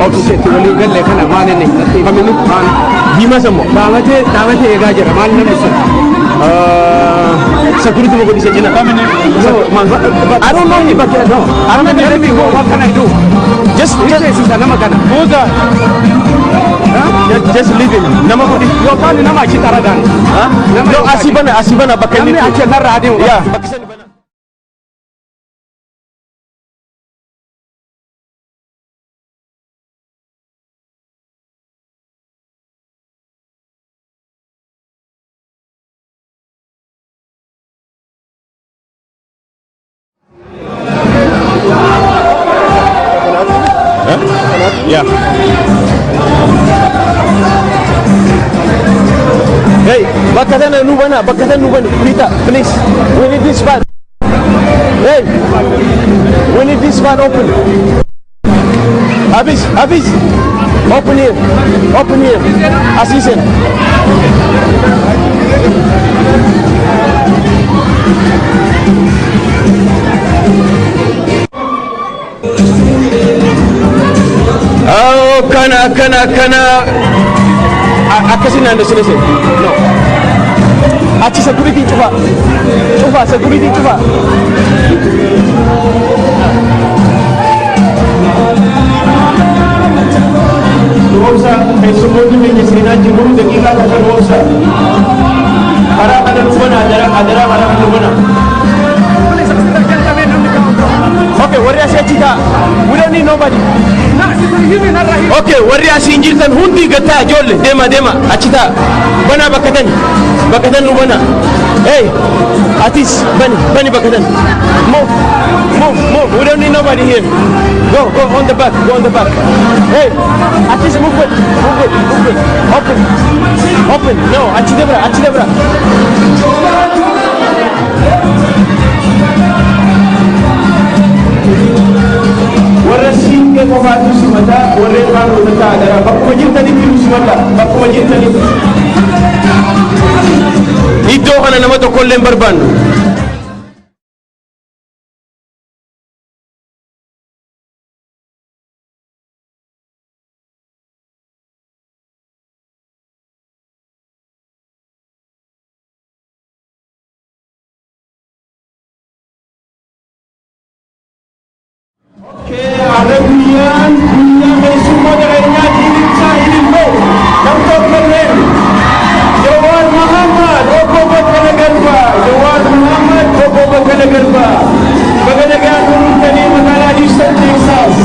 Obsiseetti walii galle kana maal inni Kamini? Maal? Diimaa sammoo. Dhaabatee dhaabatee eegaa jira, maal namni sun? Security mo godhi cina. No, I don't know him. But no, I'm not tell me, what can I do? Just Just nama kana. Who's that? Just leave him. Nama godhi. Yookaan nama achi xaragaan. Huh? Nama No, asii bana, asii bana bakka inni. Namni achi narra adeemu. Yeah, bakka sani bana. Yeah. Hey, bakka tana nu bana, bakka tana nu bani. Peter, please. We need this van. Hey, we need this van open. Hafiz, Hafiz. Open here. Open here. Assistant. Oh, kana, kana, kana. Akkasin naannoo sine seen. No. Achi security cufa. Cufa, security cufa. Obsa, keessummoonni keenya seenaa jiru, daqiiqaa takka nu obsa. Karaa kana nu bana, adaraa, adaraa, karaa kana nu bana. Okay, warri asii achi ta'a. We don't need nobody. Okay, warri asii hin jirtan hundi gataa ijoollee deema deema achi ta'a. Banaa bakka tani. Bakka tan nu bana. Hey, atis bani bani bakka tan. Move, move, move. We don't need nobody here. Go, go on the back, go on the back. Hey, atis, move it, move it, move it. Open, open. No, achi debra, achi debra. Warra siinqee qofaatu simataa, warreen kaan hojjetaa, adaraa bakkuma jirtanitti nu simadha, bakkuma jirtanitti. Iddoo kana nama tokkollee hin barbaannu. Har'a guyyaan guyyaa keessummoota keenyaa diimichaa ilillee nam tokkolleen. Jawaar Muhammad, obbo Baqqala Garbaa, Jawaar Muhammad, obbo Baqqala Garbaa. Baga nagaan dhuftanii magaalaa Houston, Texas.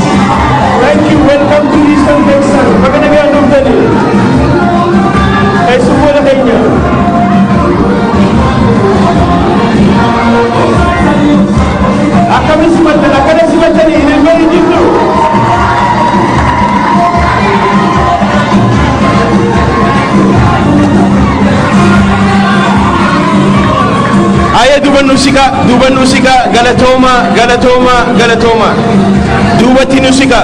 Thank you. Welcome to Houston, Texas. Baga nagaan dhuftanii. Keessummoota keenya. Akkamitti simattan? Akkana simattanii ilillee hin jirtu. Ayya, duuban nu siqa, duuban nu siqa, galatooma, galatooma, galatooma. Duubatti nu siqa.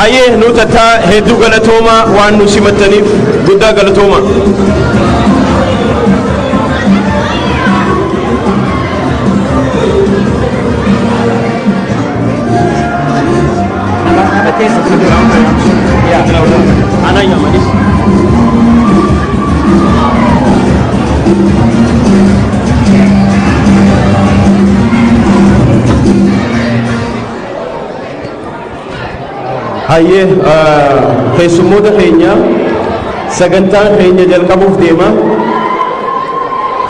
Ayyee, nu tattaa, hedduu galatooma, waan nu simattaniif guddaa galatooma. Ana yamanis. Hayyee, keessummoota keenya, sagantaan keenya jalqabuuf deema.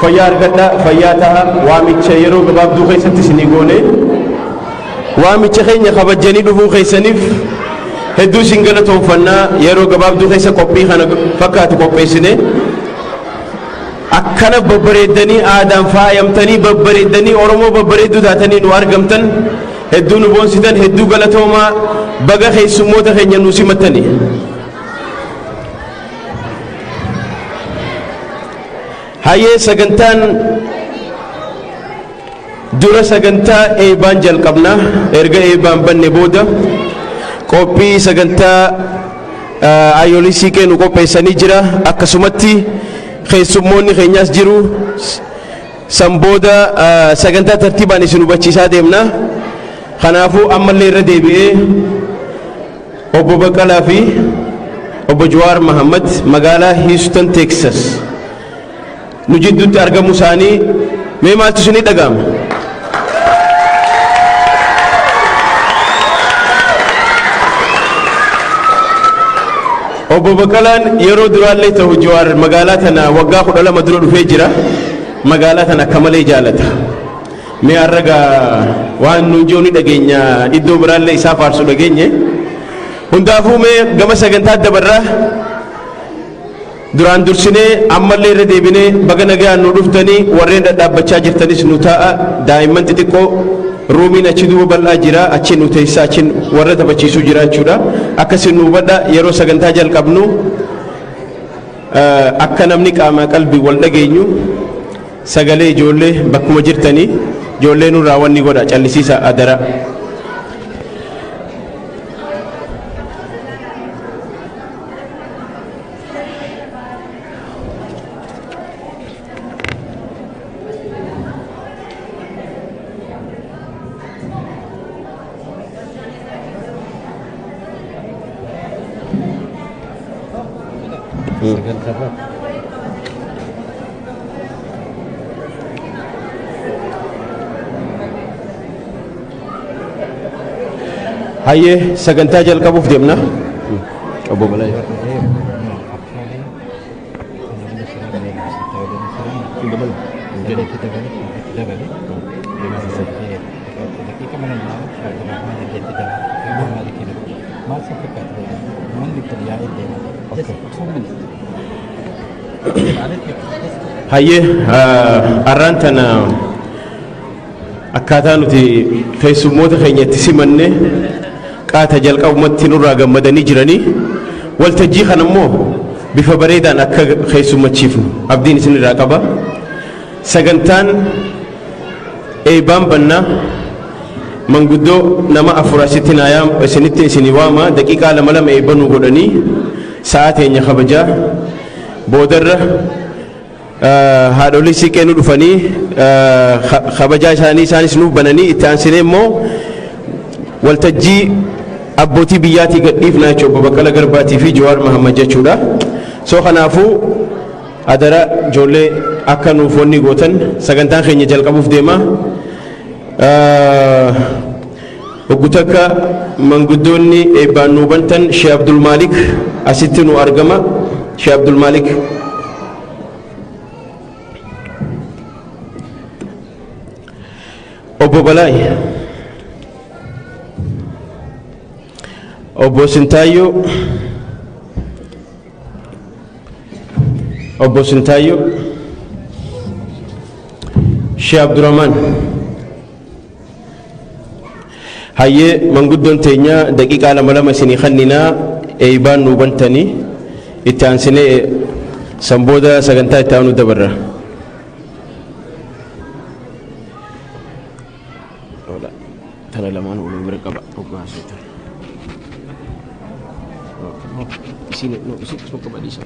Fayyaa argadha, fayyaa ta'a, waamicha yeroo gabaabduu keessatti isinii goone. Waamicha keenya kabajjanii dhufuu keessaniif hedduu isin galatoonfannaa. Yeroo gabaabduu keessa qophii kana fakkaatu qopheessine. Akkana babbareeddanii, aadaan faayamtanii, babbareeddanii, Oromoo babbareedduu taatanii nu argamtan, hedduu nu boonsitan, hedduu galatoomaa, baga keessummoota keenya nu simattanii. Hayyee, sagantaan dura sagantaa eebaan jalqabna. Erga eebaan banne booda qophii sagantaa Aayyoolii siiqee nu qopheessanii jira. Akkasumatti keessummoonni keenyas jiru. San booda sagantaa tartiibaan isin hubachiisaa deemna. Kanaafuu ammallee irra deebi'ee obbo Baqqalaa fi obbo Jawaar Mahammad magaalaa Houston, Texas nu jidduutti argamuu isaanii mee maaltu isinii dhaga'ama? Obbo Baqqalaan yeroo duraallee ta'u Jawaar magaalaa tana waggaa 12 dura dhufee jira. Magaalaa tana akka malee jaalata. Mee har'a gaa waan nuun jiru ni dhageenya, iddoo biraallee isaa faarsu dhageenye. Hundaafuu mee gama sagantaa dabarraa. Duraan dursinee ammallee irra deebinee baga nagaan nu dhuftanii. Warreen dhadhaabbachaa jirtanis nu taa'a. Daa'imman xixiqqoo roomiin achi duuba bal'aa jira, achi nu teessaa, achi warra taphachiisuu jira jechuudha. Akkasin nu hubadha. Yeroo sagantaa jalqabnu akka namni qaama qalbii wal dhageenyu sagalee ijoollee bakkuma jirtanii ijoollee nurraa wanni godha, callisiisa adara. Hayyee, sagantaa jalqabuuf deemna. Obbo Balaa. Hayyee, har'aan tana akkaataa nuti keessummoota keenya itti simanne qaata jalqabumatti nurraa gammadanii jiranii. Waltajjii kana immoo bifa bareedaan akka keessummachiifnu abdiin isinirraa qaba. Sagantaan eebbaan bannaa. Manguddoo nama afur asitti naayaa isinitti isinii waama. Daqiiqaa lama lama eebba nu godhanii sa'a teenya kabajaa. Boodarra haadholii siiqee nu dhufanii kabajaa isaanii isaanis nuuf bananii, itti aansinee immoo waltajjii abbootii biyyaatii gadhiifnaa jechuudha, obbo Baqqala Garbaatii fi Jawaar Mahammad jechuudha. So kanaafuu adara ijoollee akka nuuf wanni gootan, sagantaan keenya jalqabuuf deema. Obbo takka manguddoonni eebbaan nuu bantan Shee Abdul Maalik asitti nu argama. Shee Abdul Maalik. Obbo Balaay. Obbo Sintaayyoo. Obbo Sintaayyoo. Shee Abdurrahmaan. Hayyee, manguddoon teenya daqiiqaa lama lama isinii kanninaa, eeybaan nuu bantanii, itti aansinee san booda sagantaa itti aanu dabarra. Tana lamaan waluma bira qaba hoggaa haasoftan. Isiin no, isiin isuma qaba, dhiisa.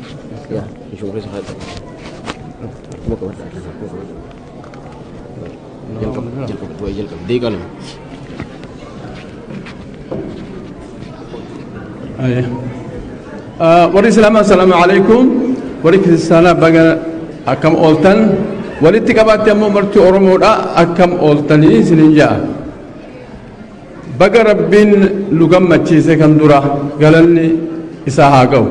Yaa ishuma keessa haa ta'u. Akkuma qabadha, akkuma qabadha. Jalqaba, jalqaba, du'a jalqaba, daqiiqaa 2. Warri Islaamaa, assalaamu alaikum. Warri Kiristaanaa, baga akkam ooltan. Walitti qabaatti ammoo marti Oromoodha, akkam ooltanii isiniin ja'a. Baga Rabbiin nu gammachiise, kan dura galanni isaa haa ga'u.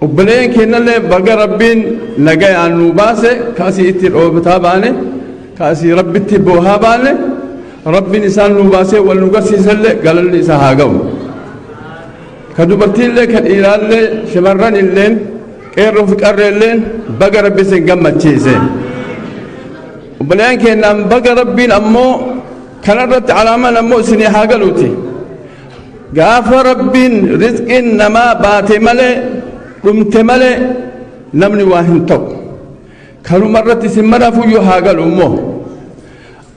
Obboleen keenyallee baga Rabbiin nagayaan nu baase. Kaasii itti dhoobataa baane, kaasii Rabbitti boohaa baane, Rabbiin isaan nu baasee wal nu garsiisellee galanni isaa haa ga'u. Ka dubartiillee, ka dhiiraallee, shamarran illeen, qeerroo fi qarreelleen, baga Rabbi isin gammachiise. Obboleen keenyaan baga Rabbiin ammoo kanarratti alaamaan ammoo isinii haa galuuti. Gaafa Rabbiin rizqiin namaa baate malee, dhumte malee, namni waa hin ta'u. Kanuma irratti isin maraafuyyuu haa galu immoo.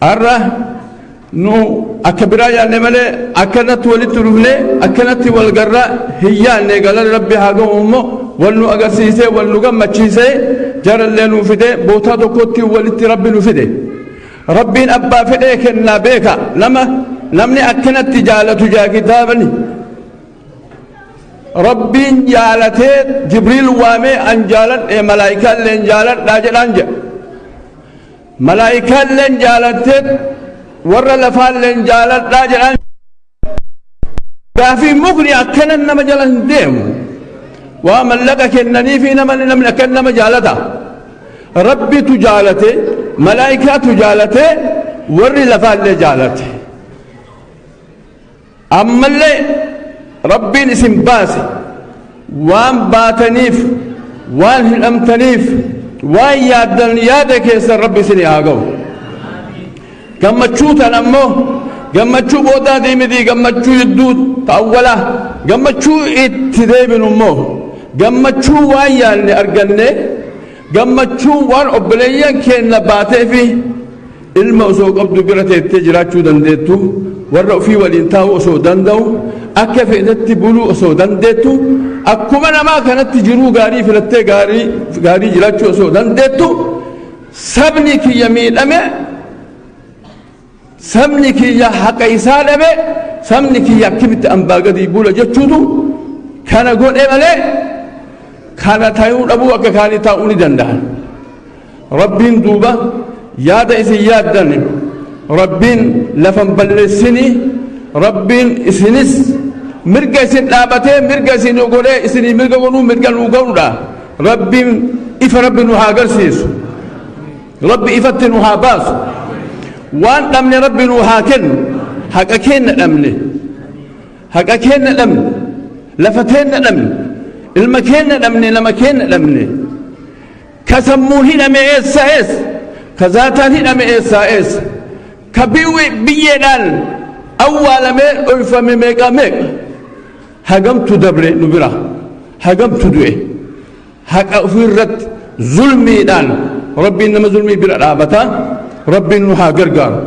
Har'a nu Akka biraa yaanne malee akkanatti walitti dhufne, akkanatti wal garraa hin yaanne. Galan Rabbi haa ga'u immoo, wal nu agarsiisee, wal nu gammachiisee, jarallee nu fide, bootaa tokkotti walitti Rabbi nu fide. Rabbiin abbaa fedhee kennaa beeka. Nama namni akkanatti jaalatu jaa kitaabani. Rabbiin jaalatee Jibriil waamee, "An jaaladhe, malaayikaalleen jaaladhaa," jedhaan jedha. Malaayikaalleen jaalattee warra lafaalleen jaaladhaa jedhaan. Gaafii mukni akkana nama jala hin deemu. Waa mallaqa kennanii fi nama namni akkan nama jaalata. Rabbitu jaalate, malaayikaatu jaalate, warri lafaallee jaalate. Ammallee Rabbiin isin baase, waan baataniif, waan hidhamtaniif, waan yaaddan yaada keessan Rabbi isin haa ga'u. Gammachuu tan ammoo gammachuu boodaatii miti, gammachuu jidduu ta'awwala, gammachuu itti deebinu immoo gammachuu waan yaadne arganne, gammachuu waan obboleeyyan keenna baatee fi ilma osoo qabdu bira teettee jiraachuu dandeettu, warra ofii waliin taa'uu osoo danda'u, akka fedhetti buluu osoo dandeettu, akkuma namaa kanatti jiruu gaarii filattee gaarii gaarii jiraachuu osoo dandeettu, sabni kiyya miidhame, sabni kiyya haqa isaa dhabe, sabni kiyya akkamitti ambaa gadii bula jechuutu kana godhe malee, kana tayuu dhabuu akka kaanii taa'uu ni danda'an. Rabbiin duuba yaada isin yaaddan Rabbiin lafan balleessini. Rabbiin isinis mirga isin dhaabatee, mirga isin godhee, isinii mirga godhuu, mirga nuu godhudha. Rabbiin ifa Rabbi nu haa agarsiisu. Rabbi ifatti nu haa baasu. Waan dhabne Rabbi nu haa kennu. Haqa keenna dhabne, haqa keenna dhabne, lafa teenna dhabne, ilma keenna dhabne, nama keenna dhabne. Ka sammuun hidhame eessa eessa? Ka zaataan hidhame eessaa eessa? Ka biyyeedhaan awwaalamee dhoyfame meeqa meeqa? Hagamtu dabre nu bira? Hagamtu du'e? Haqa ofiirratti zulmiidhaan Rabbiin nama zulmii bira dhaabata. Rabbiin nu haa gargaaru,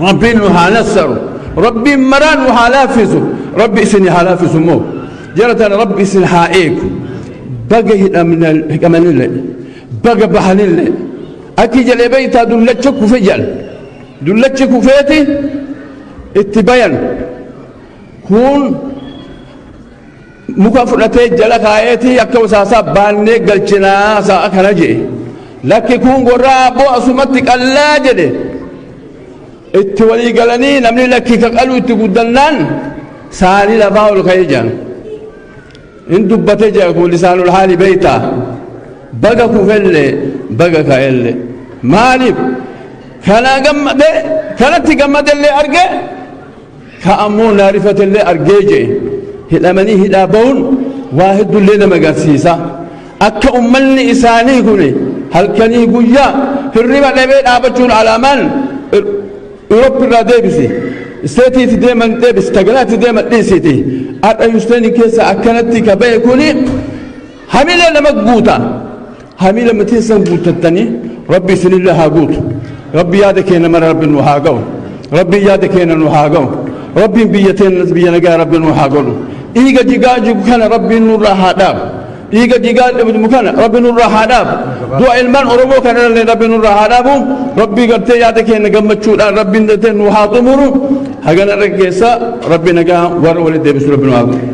Rabbiin nu haa nassaru, Rabbiin maraa nu haa laaffisu. Rabbi isin haa laaffisu immoo jara tana Rabbi isin haa eegu. Baga hidhamanillee, baga bahanillee, akki jedhee beeytaa, dullacha kufe jedhan. Dullachi kufeeti itti bayan. Kun muka fudhatee jala kaa'eeti, akka wasaasaa baannee galchinaa sa'a kana jedhe. Lakki, kun gorraa abboo, asumatti qallaa jedhe. Itti walii galanii namni lakki ka qalu itti guddannaan saanii lafaa ol ka'ee jiran in dubbate jedha. Kun lisaanul haali beeytaa, baga kufellee, baga ka'ellee, maaliif kana gammade, kanatti gammadellee arge, ka ammoo naarifatellee argee jee. Hidhamanii hidhaa ba'uun waa hedduullee nama agarsiisa. Akka ummanni isaanii kun halkanii guyyaa hirriba dhabee dhaabachuun alaamaan Europe irraa deebisi, isteetiitti deeman deebisi, tagalaatti deeman dhiisiti. Har'a Houston keessa akkanatti ka ba'e kuni hamilee nama guuta. Hamilee mateessan guuttattanii, Rabbi isinillee haa guutu. Rabbi yaada keenya mara Rabbi nu haa ga'u. Rabbi yaada keenya nu haa ga'u. Rabbiin biyya teenya biyya nagaa Rabbi nu haa godhu. Dhiiga jigaa jigu kana Rabbiin nurraa haa dhaabu. Dhiiga jigaa jigu kana Rabbi nurraa haa dhaabu. Du'a ilmaan Oromoo kana illee Rabbi nurraa haa dhaabu. Rabbi gartee yaada keenya gammachuudhaan Rabbiin gartee nu haa xumuru. Hagana irra keessa Rabbi nagaa warra walitti deebisu Rabbi nu haa godhu.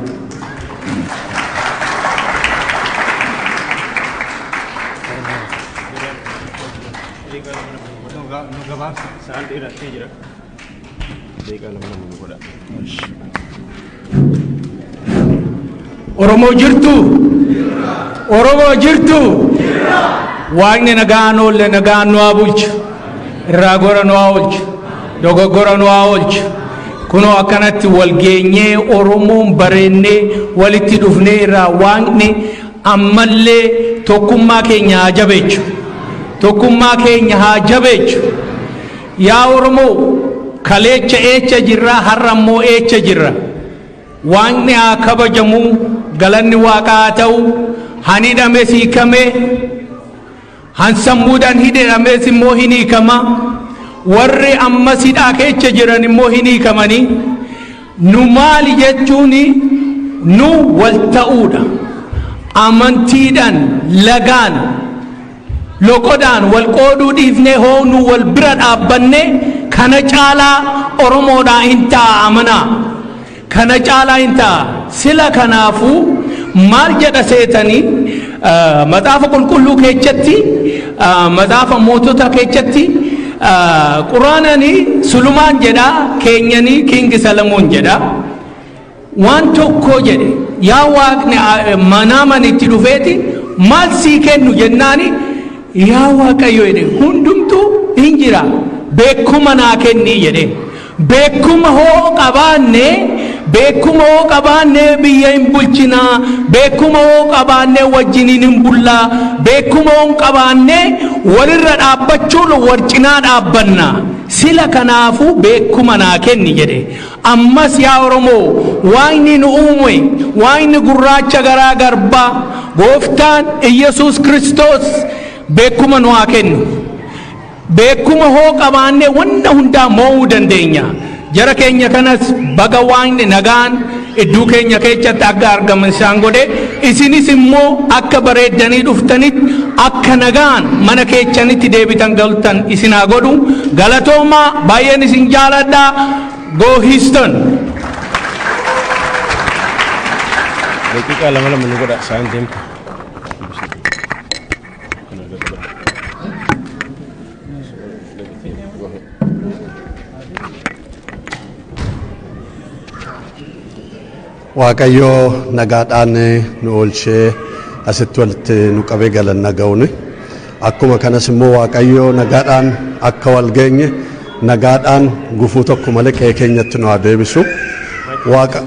Sa'aan dheeratee jira. Daqiiqaa 2 2 nu godha. Oromoo jirtu? Oromoo jirtu? Waaqni nagaan oolle nagaan nu haa bulchu. Irraa gora nu haa oolchu. Dogoggora nu haa oolchu. Kunoo akkanatti wal geenyee, Oromoon bareennee walitti dhufnee, irraa Waaqni ammallee tokkummaa keenya haa jabeechu. Tokkummaa keenya haa jabeechu. Yaa Oromoo, kaleecha eecha jirra, har'a immoo eecha jirra? Waaqni haa kabajamuu, galanni Waaqaa haa ta'u. Han hidhames hiikame, han sammuudhaan hidhames immoo hin hiikama. Warri ammas hidhaa keessa jiran immoo hin hiikamanii. Nu maali jechuun nu wal ta'uudha. Amantiidhaan, lagaan, loqodaan wal qooduu dhiifnee hoo nu wal bira dhaabbanne, kana caalaa Oromoodhaa hin ta'a amanaa. Kana caalaa hin ta'a. Sila kanaafuu maal jedha seetanii, Maxaafa Qulqulluu keessatti, Maxaafa Mootota keessatti, Quraananii Sulumaan jedha, keenyanii King Salamoon jedha. Waan tokko jedhe, yaa Waaqni manaaman itti dhufeeti, maal sii kennu jennaani, yaa Waaqayyo jedhe, hundumtuu hin jira, beekuma naa kennii jedhe. Beekuma hoo qabaanne, beekuma hoo qabaanne biyya hin bulchinaa, beekuma hoo qabaanne wajjiniin hin bullaa, beekuma hoo qabaanne walirra dhaabbachuun wal cinaa dhaabbanna. Sila kanaafuu beekuma naa kenni jedhe. Ammas yaa Oromoo, Waaqni nu uume, Waaqni gurraacha garaa garbaa, Gooftaan Iyyasuus Kiristoos beekuma nu haa kennu. Beekuma hoo qabaanne wanta hundaa mo'uu dandeenya. Jara keenya kanas baga Waaqni nagaan iddoo keenya keessatti akka argaman isaan godhe, isinis immoo akka bareeddanii dhuftanitti akka nagaan mana keessanitti deebitan galtan isin haa godhu. Galatoomaa, baay'een isin jaaladha. Go Houston! Daqiiqaa lama lama nu godha, isaan deemtu. Waaqayyo nagaadhaan nu oolchee asitti walitti nu qabee galanna ga'uuni. Akkuma kanas immoo Waaqayyo nagaadhaan akka wal geenye nagaadhaan gufuu tokko malee qe'ee keenyatti nu haa deebisu. Waaqa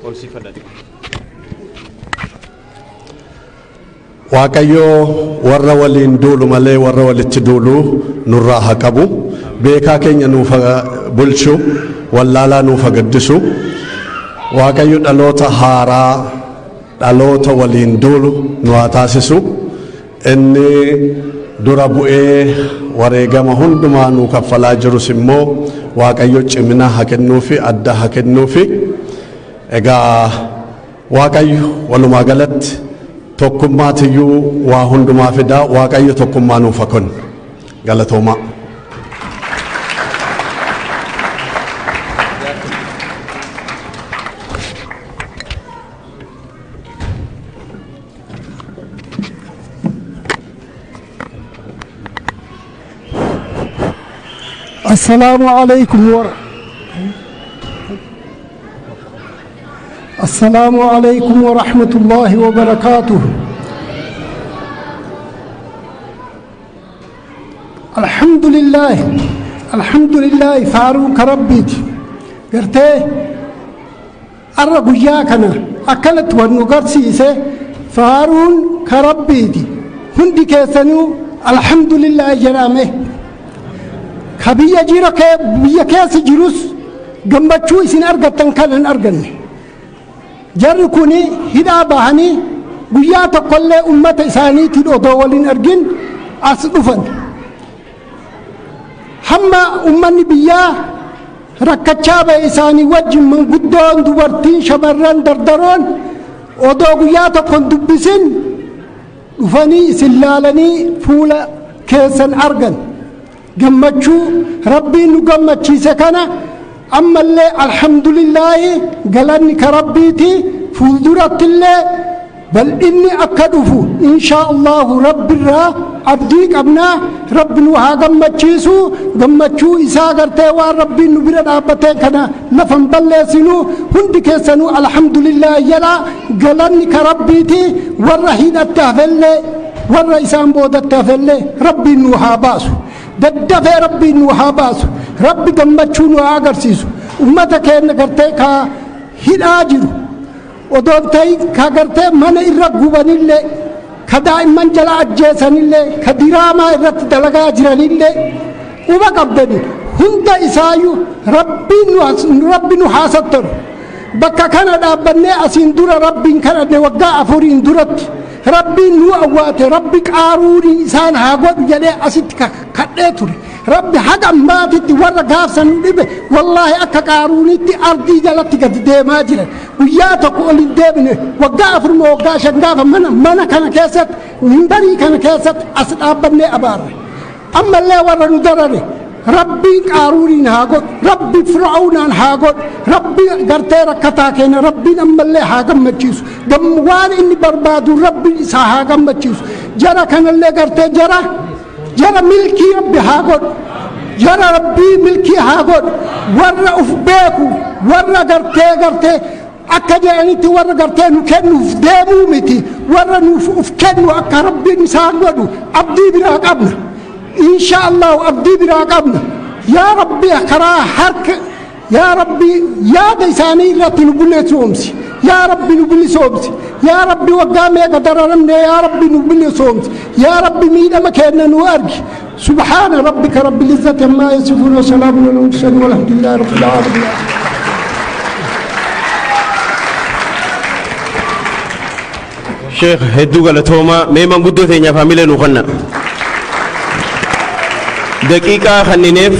Ol siifadha xiqqoo. Waaqayyo warra waliin duulu malee warra walitti duulu nurraa haa qabu. Beekaa keenya nuuf haa bulchu, wallaalaa nuuf haa gaddisu. Waaqayyo dhaloota haaraa, dhaloota waliin duulu nu haa taasisu. Inni dura bu'ee wareegama hundumaa nuu kaffalaa jirus immoo Waaqayyo cimina haa kennuufi, adda haa kennuufi. Egaa Waaqayyo walumaa galatti tokkummaatiyyuu waa hundumaa fidaa, Waaqayyo tokkummaa nuuf haa kennu. Galatoomaa. السلام عليكم ورحمة الله وبركاته. الحمد لله، الحمد لله. Faaruun Rabbiiti gartee arra guyyaa kana akkanatti wan nu garsiise, faaruun ka Rabbiiti. Hundi keessanuu alhamdulillah jedhame. Ka biyya jira, biyya keessa jirus gammachuu isin argattan kan hin arganne. Jarri kun hidhaa bahanii guyyaa tokkollee ummata isaaniitiin odoo waliin argin as dhufan. Hamma ummanni biyyaa rakkachaa ba'e isaanii wajjin, manguddoon, dubartiin, shamarran, dardaroon odoo guyyaa tokko hin dubbisin dhufanii isin laalanii fuula keessan argan. Gammachuu Rabbiin nu gammachiise kana ammallee alhamdulillaahi, galanni ka Rabbiiti. Fuuldurattillee bal'inni akka dhufu inshaa Allahu Rabbirraa abdii qabnaa. Rabbi nu haa gammachiisu. Gammachuu isaa gartee waan Rabbiin nu bira dhaabbateen kana lafan balleessinu. Hundi keessanuu alhamdulillah jedha, galanni ka Rabbiiti. Warra hidhatte hafellee, warra isaan boodatti hafellee Rabbiin nu haa baasu, daddafee Rabbiin nu haa baasu. Rabbi gammachuu nu haa agarsiisu. Ummata keenya gartee ka hidhaa jiru odoon ta'in, ka gartee mana irra gubanillee, ka daa'imman jala ajjeesanillee, ka diraamaa irratti dalagaa jiranillee quba qabdani. Hunda isaayyuu Rabbiin nu, Rabbi nu haa sattaru. Bakka kana dhaabbannee asiin dura Rabbiin kadhanne. Waggaa 4n duratti Rabbiin nu awwaate. Rabbi qaaruuniin isaan haa godhu jedhee asitti kadhee ture. Rabbi haga ammaatitti warra gaafsan nu dhibe, wallaahi, akka Qaaruunitti ardii jalatti gadi deemaa jiran. Guyyaa tokko ol hin deebine. Waggaa 4 moo waggaa 5 gaafa mana kana keessatti, mimbarii kana keessatti as dhaabbannee abaarre. Ammallee warra nu darare Rabbiin Qaaruuniin haa godhu, Rabbi Fir'aawnaan haa godhu. Rabbi gartee rakkataa keenya Rabbiin ammallee haa gammachiisu. Waan inni barbaadu Rabbiin isaa haa gammachiisu. Jara kanallee gartee jara milkii Rabbi haa godhu, jara Rabbii milkii haa godhu. Warra uf beeku, warra gartee akka jedhanitti warra gartee nu kennuuf deemuu miti, warra nuuf uf kennu akka Rabbiin isaan godhu abdii biraa qabna. Insha Allahu abdii biraa qabna. Yaa Rabbi, karaa harka, yaa Rabbi, yaada isaanii irratti nu bilisoomsi. Yaa Rabbi, nu bilisoomsi. Yaa Rabbi, waggaa meeqa dararamne. Yaa Rabbi, nu bilisoomsi. Yaa Rabbi, miidhama keenya nu argi. سبحان ربك رب العزة عما يصفون وسلام على المرسلين والحمد لله رب العالمين. Sheekh, hedduu galatoomaa. Mee manguddoo teenyaaf hamilee nuu kenna. Daqiiqaa kannineef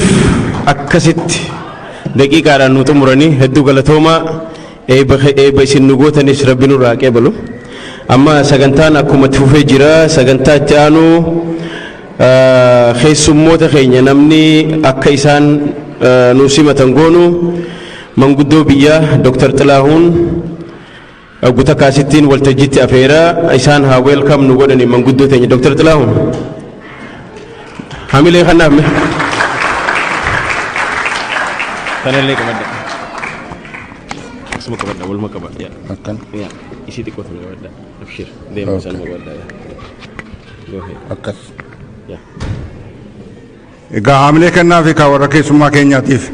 akkasitti daqiiqaadhaan nu xumuranii, hedduu galatoomaa. Eebba isin nu gootanis Rabbi nurraa qeebalu. Amma sagantaan akkuma itti fufee jira. Sagantaa itti aanu keessummoota keenya namni akka isaan nu simatan goonu manguddoo biyyaa Dr. Xilaahuun Guta kaasittiin waltajjiitti afeera. Isaan haa welcome nu godhani manguddoo teenya. Dr. Xilaahuun, hamilee kanaaf mee kanallee qabadha, asuma qabadha, waluma qabadha. Yaa. Akkan. Yaa, isii xiqqoo tana qabadha. Abshir, deema. Okay. Sanuma qabadha. Yaa, go ahead. Akkas. Yaa. Egaa haamilee kennaa fi kaa warra keessummaa keenyaatiif.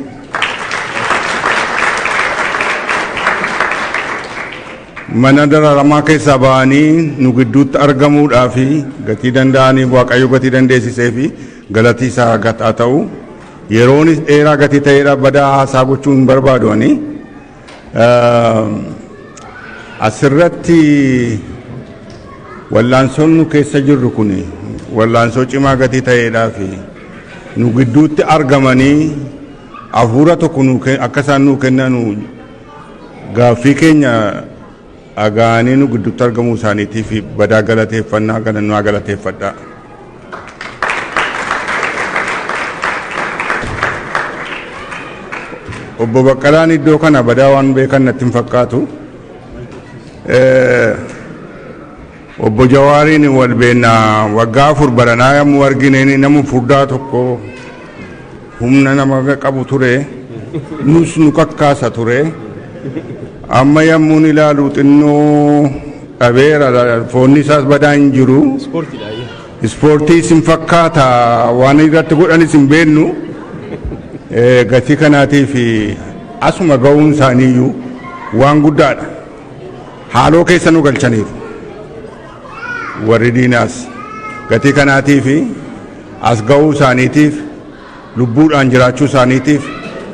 Mana dararamaa keessaa ba'anii nu gidduutti argamuudhaa fi gatii danda'aniif, Waaqayyo gatii dandeessisee fi galatii isaa gataa ta'u. Yeroonis dheeraa gatii ta'eedha, badaa haasaa gochuu hin barbaadu ani. Asirratti wallaansoon nu keessa jirru kun wallaansoo cimaa gatii ta'eedhaa fi nu gidduutti argamanii hafuura tokko nu akka isaan nuu kennanu gaaffii keenya dhaga'anii nu gidduutti argamuu isaaniitiif badaa galateeffannaa galannaa galateeffadhaa. Obbo Baqqalaan iddoo kana badaa waan beekan natti hin fakkaatu. Obbo Jawaariin wal beennaa waggaa 4 baranaa yommuu argine, nama furdaa tokko humna nama qabu ture. Nus nu kakkaasa ture. Amma yommuun ilaalu xinnoo dhabeera, foonni isaas badaa hin jiru. Ispoortii isin fakkaata, waan irratti godhanis hin beennu. Gatii kanaatiif asuma ga'uun isaaniiyyuu waan guddaadha. Haaloo keessa nu galchaniiru. Warri diinaas gatii kanaatiif as ga'uu isaaniitiif, lubbuudhaan jiraachuu isaaniitiif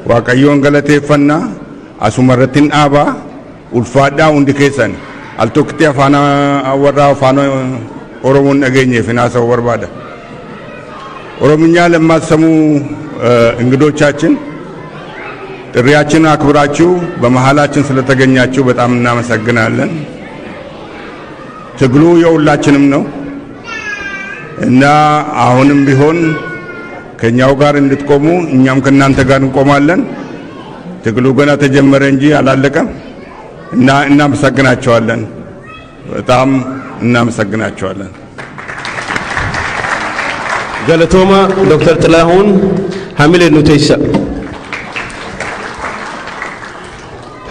Waaqayyoon galateeffannaa. Asuma irratti hin dhaabaa. Ulfaadhaa hundi keessan. Al tokkitti afaan warra afaan Oromoon dhageenyeef hin haasa'uu barbaada. ኦሮምኛ ለማትሰሙ እንግዶቻችን፣ ጥሪያችንን አክብራችሁ በመሃላችን ስለተገኛችሁ በጣም እናመሰግናለን። ትግሉ የሁላችንም ነው እና አሁንም ቢሆን ከኛው ጋር እንድትቆሙ እኛም ከእናንተ ጋር እንቆማለን። ትግሉ ገና ተጀመረ እንጂ አላለቀም እና እናመሰግናቸዋለን። በጣም እናመሰግናቸዋለን። Galatooma Dr. Xilaahuun, hamilee nu teessa.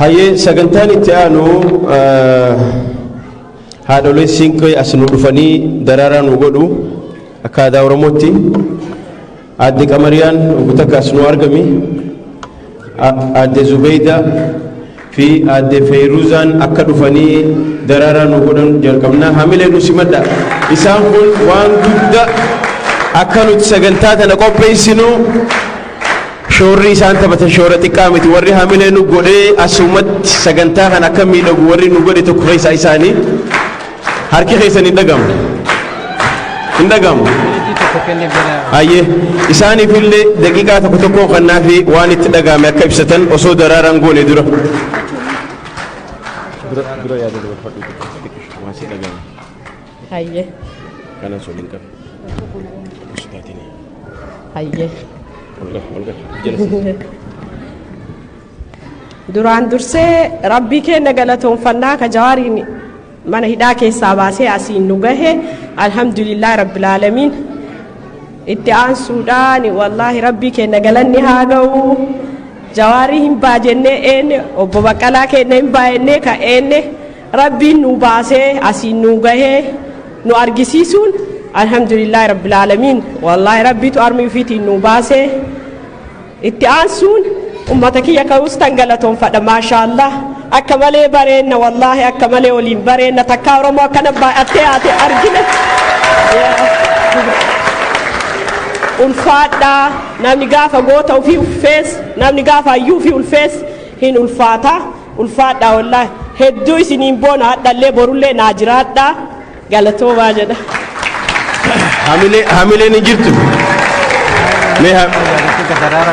Hayyee, sagantaan itti aanu haadholeen siinqee as nu dhufanii daraaraa nu godhu akka aadaa Oromootti. Aadde Qamariyaan takka as nu argami. Aadde Zubeyda fi aadde Feyruzaan akka dhufanii daraaraa nu godhan jalqabna. Hamilee nu simadha. Isaan kun waan guddaa akka nuti sagantaa tana qopheessinu shoorri isaan taphatan shoora xiqqaa miti. Warri hamilee nu godhee asumatti sagantaa kana akka miidhagu warri nu godhe tokko keessaa isaanii. Harki keessan hin dhagamu. Hin dhagamu. Hayyee, isaaniif illee daqiiqaa tokko tokko kannaa fi waan itti dhagahame akka ibsatan osoo daraaraan goone dura. Dura yaada dabarfadhu, waan si dhagahame. Hayyee. Kanan sun hin qabu. Sodaatiin. Hayyee. Ol qaba, ol qaba. Jala. Duraan dursee Rabbii keenya galatoonfannaa ka Jawaariin mana hidhaa keessaa baasee asiin nu gahe, alhamdulillah rabbil aalamiin. Itti aansuudhaan, wallaahi Rabbii keenya galanni haa ga'u. Jawaarii hin baajennee eenye, obbo Baqqalaa keenya hin baay'ennee ka eenye, Rabbiin nu baasee asiin nu gahee nu argisiisuun alhamdulillah rabbil aalamiin. Wallaahi Rabbiitu armii ofiitiin nu baasee. Itti aansuun ummata kiyya ka'uus tan galatoonfadha. Maashaallah, akka malee bareenna, wallaahi akka malee waliin bareenna. Takkaa Oromoo akkana baay'attee haate argine. Ulfaadhaa, namni gaafa goota ofii ulfees, namni gaafa hayyuu ofii ulfees hin ulfaata. Ulfaadhaa, wallaahi hedduu isiniin boona. Hadhallee borullee naa jiraadhaa, galatoomaa jedha. Hamilee, hamileen hin jirtu. Mee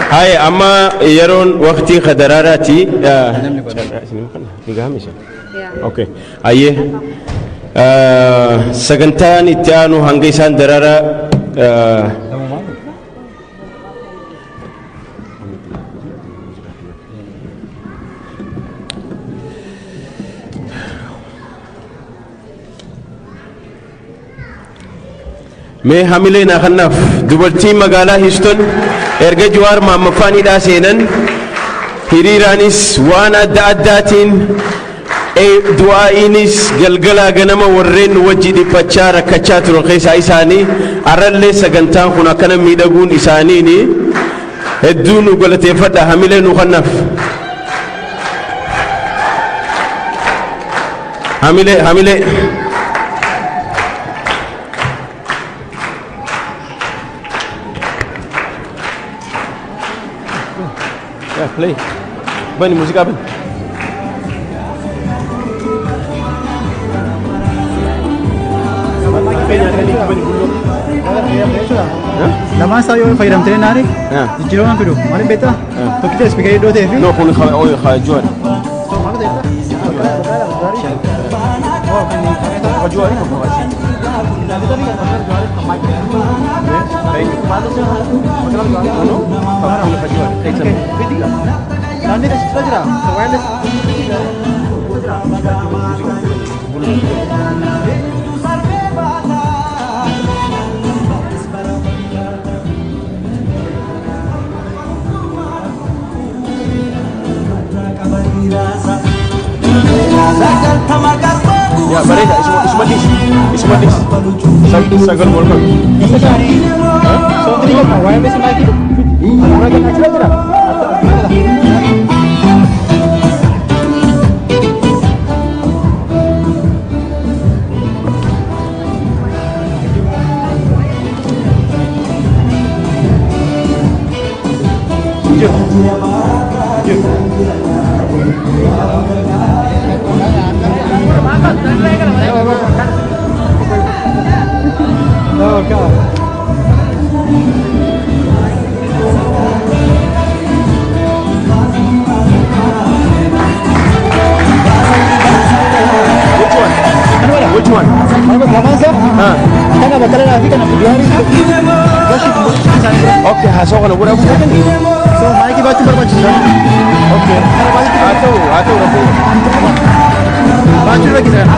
haye, amma yeroon waqtii kadaraaraati. Okay. Hayyee. Sagantaan itti aanu hanga isaan daraaraa mee hamilee naa kannaaf. Dubartii magaalaa Houston erga Jawaar Maammaffaan hidhaa seenan hiriiraanis waan adda addaatiin, du'aa'iinis galgalaa ganama warreen nu wajji dhiphachaa rakkachaa turan keessaa isaanii. Arrallee sagantaan kun akkana miidhaguun isaaniini hedduu nu galateeffadha. Hamilee nu kannaaf. Hamilee, hamilee. Yeah, play. Bani muuziqaa bani. Lamaan isaa yoo fayyadamtee naani jijjiiramaan fidu maaliin beektaa? Tokkicha speakerii iddoo ta'ee fi. No, kun Jawaar. Naannoo keessa jira. Wireless. Ya, bareeda. Isuma dhiisi. Isuma dhiisi. Sagal wal qabu. Sound ni qaba wireless mic. Achirra jira. Oh God. Which one? Which one? Lamaan isaa kana Baqqalaa fi kana Jawaarii gashi isaanii bira. Okay, haasawaa kana godhaa guutatanii. So maayikii baachuun barbaachisa. Okay. Kana baay'ee Haa ta'u, rakkoo. Baachuun rakkisa kana.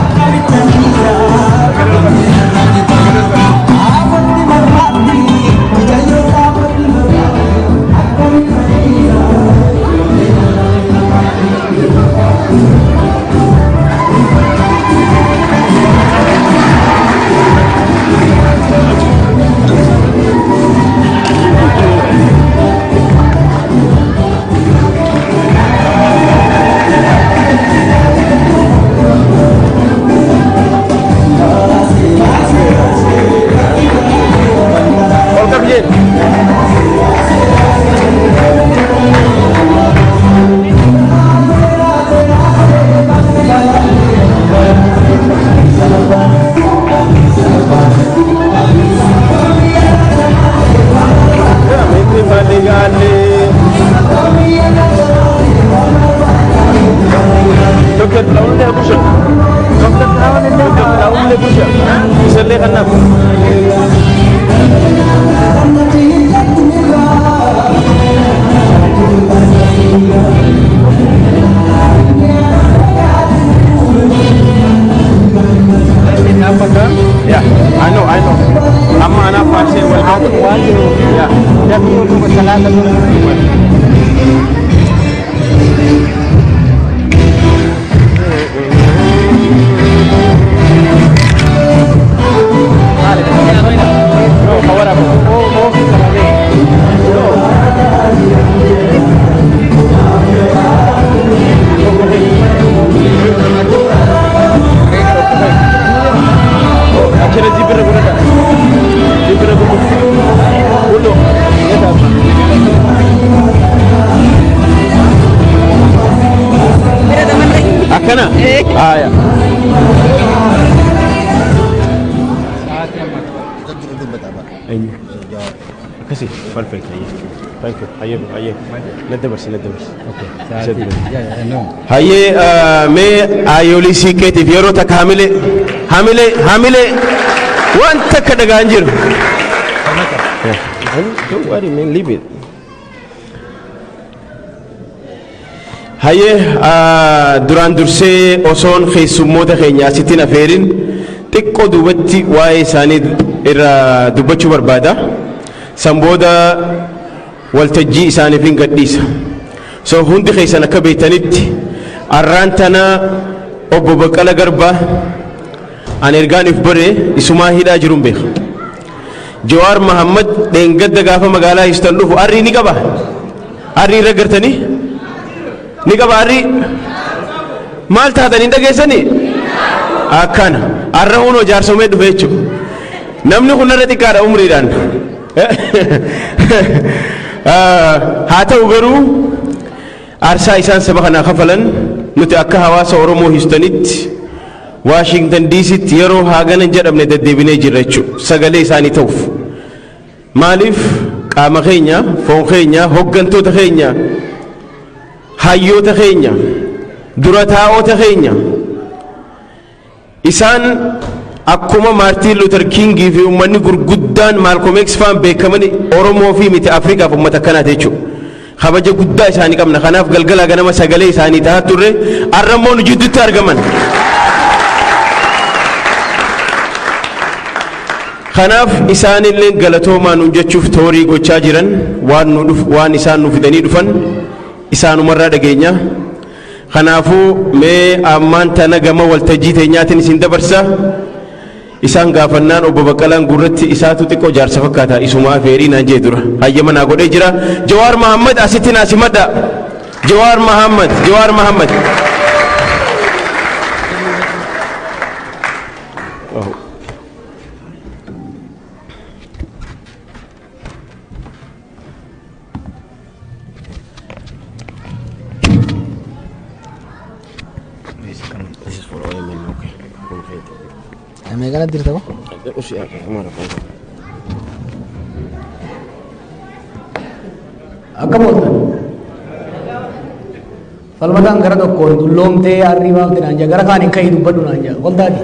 Haaya. Akkasii perfect. Thank you. Hayyee, hayyee. Nadda barsi, nadda barsi. Hayyee, mee aayyoolii siiqqeetiif yeroo takka hamilee, hamilee, hamilee, waan takka dhagaan jiru. Don't worry, man, leave it. Hayyee, duraan dursee osoon keessummoota keenya asitti hin afeerin xiqqoo duubatti waa'ee isaanii irraa dubbachuu barbaada. San booda waltajjii isaaniif hin gadhiisa. So hundi keessan akka beektanitti, arraan tana obbo Baqqala Garbaa ani ergaan if bare isumaa hidhaa jiruun beeka. Jawaar Mahammad dheengadda gaafa magaalaa Houston dhufu arrii ni qaba. Arrii irra gartanii? Ni qaba arrii? Maal taatanii hin dhageessanii? Akkana. Arra hunoo jaarsomee dhufe jechuudha. Namni kun irra xiqqaadha umriidhaan. Haa ta'u garuu, aarsaa isaan saba kanaa kafalan nuti akka hawaasa Oromoo Houstonitti, Washington DCtti yeroo haagana hin jedhamne deddeebinee jirra jechuudha sagalee isaanii ta'uuf. Maaliif? Qaama keenya, foon keenya, hoggantoota keenya, hayyoota keenya, dura taa'oota keenya. Isaan akkuma Maartiin Luther Kingii fi uummanni gurguddaan Malcolm X faan beekaman Oromoo fi miti Afrikaaf uummata akkanaati jechuudha. Kabaja guddaa isaanii qabna. Kanaaf galgala ganama sagalee isaanii ta'aa turre. Arrammoo nu jidduutti argaman. Kanaaf isaanillee galatoomaa nuun jechuuf toorii gochaa jiran. Waan nu dhuf, waan isaan nu fidanii dhufan isaanumarraa dhageenya. Kanaafuu mee ammaan tana gama waltajjii teenyaatiin isin dabarsa. Isaan gaafannaan obbo Baqqalaan gurratti isaatu xiqqoo jaarsa fakkaata, isuma afeerii naan jee dura. Hayyama naa godhee jira. Jawaar Mahammad asitti naa simadha. Jawaar Mahammad, Jawaar Mahammad. Oh. This is for OMN, okay. Okay. Meeqana jirta ba? Usi amara. Akkam ooltan? Falmataan gara tokkoon dulloomtee harrii baafte naan jee, gara kaan hin ka'ii dubbadhu naan jee. Waltaati.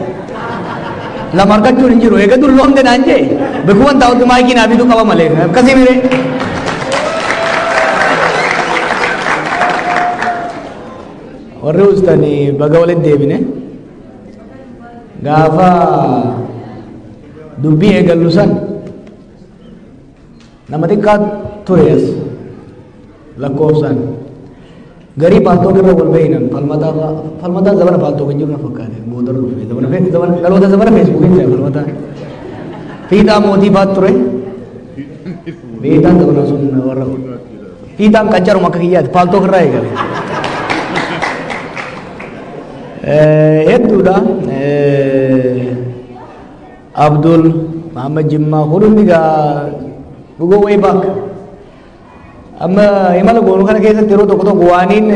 Lama argachuun hin jiru. Eega dulloomte naan jee, bikuman taa'utti maayikii naa bituu qaba malee. Akkasii miree. Warri Houston, baga walitti deebine. Gaafa dubbii eegallu san nama xiqqaa ture as lakkoofsaan. Garii Paltalk irra wal bahinan. Falmataa fa'a. Falmataan zamana Paltalk hin jiru na fakkaate. Boodarra dhufe. Zamana zamana dhaloota zamana Facebookiin ta'e falmataa. Fiixaa mootii faat ture. Fiixaan zamana sun warra fiixaan qaccaruma akka kiyyaati. Paltalk irraa eegale. Hedduudha. Abdul Muhammad Jimmaa hundi gaa, we go way back. Amma imala goonu kana keessatti yeroo tokko tokko waaniin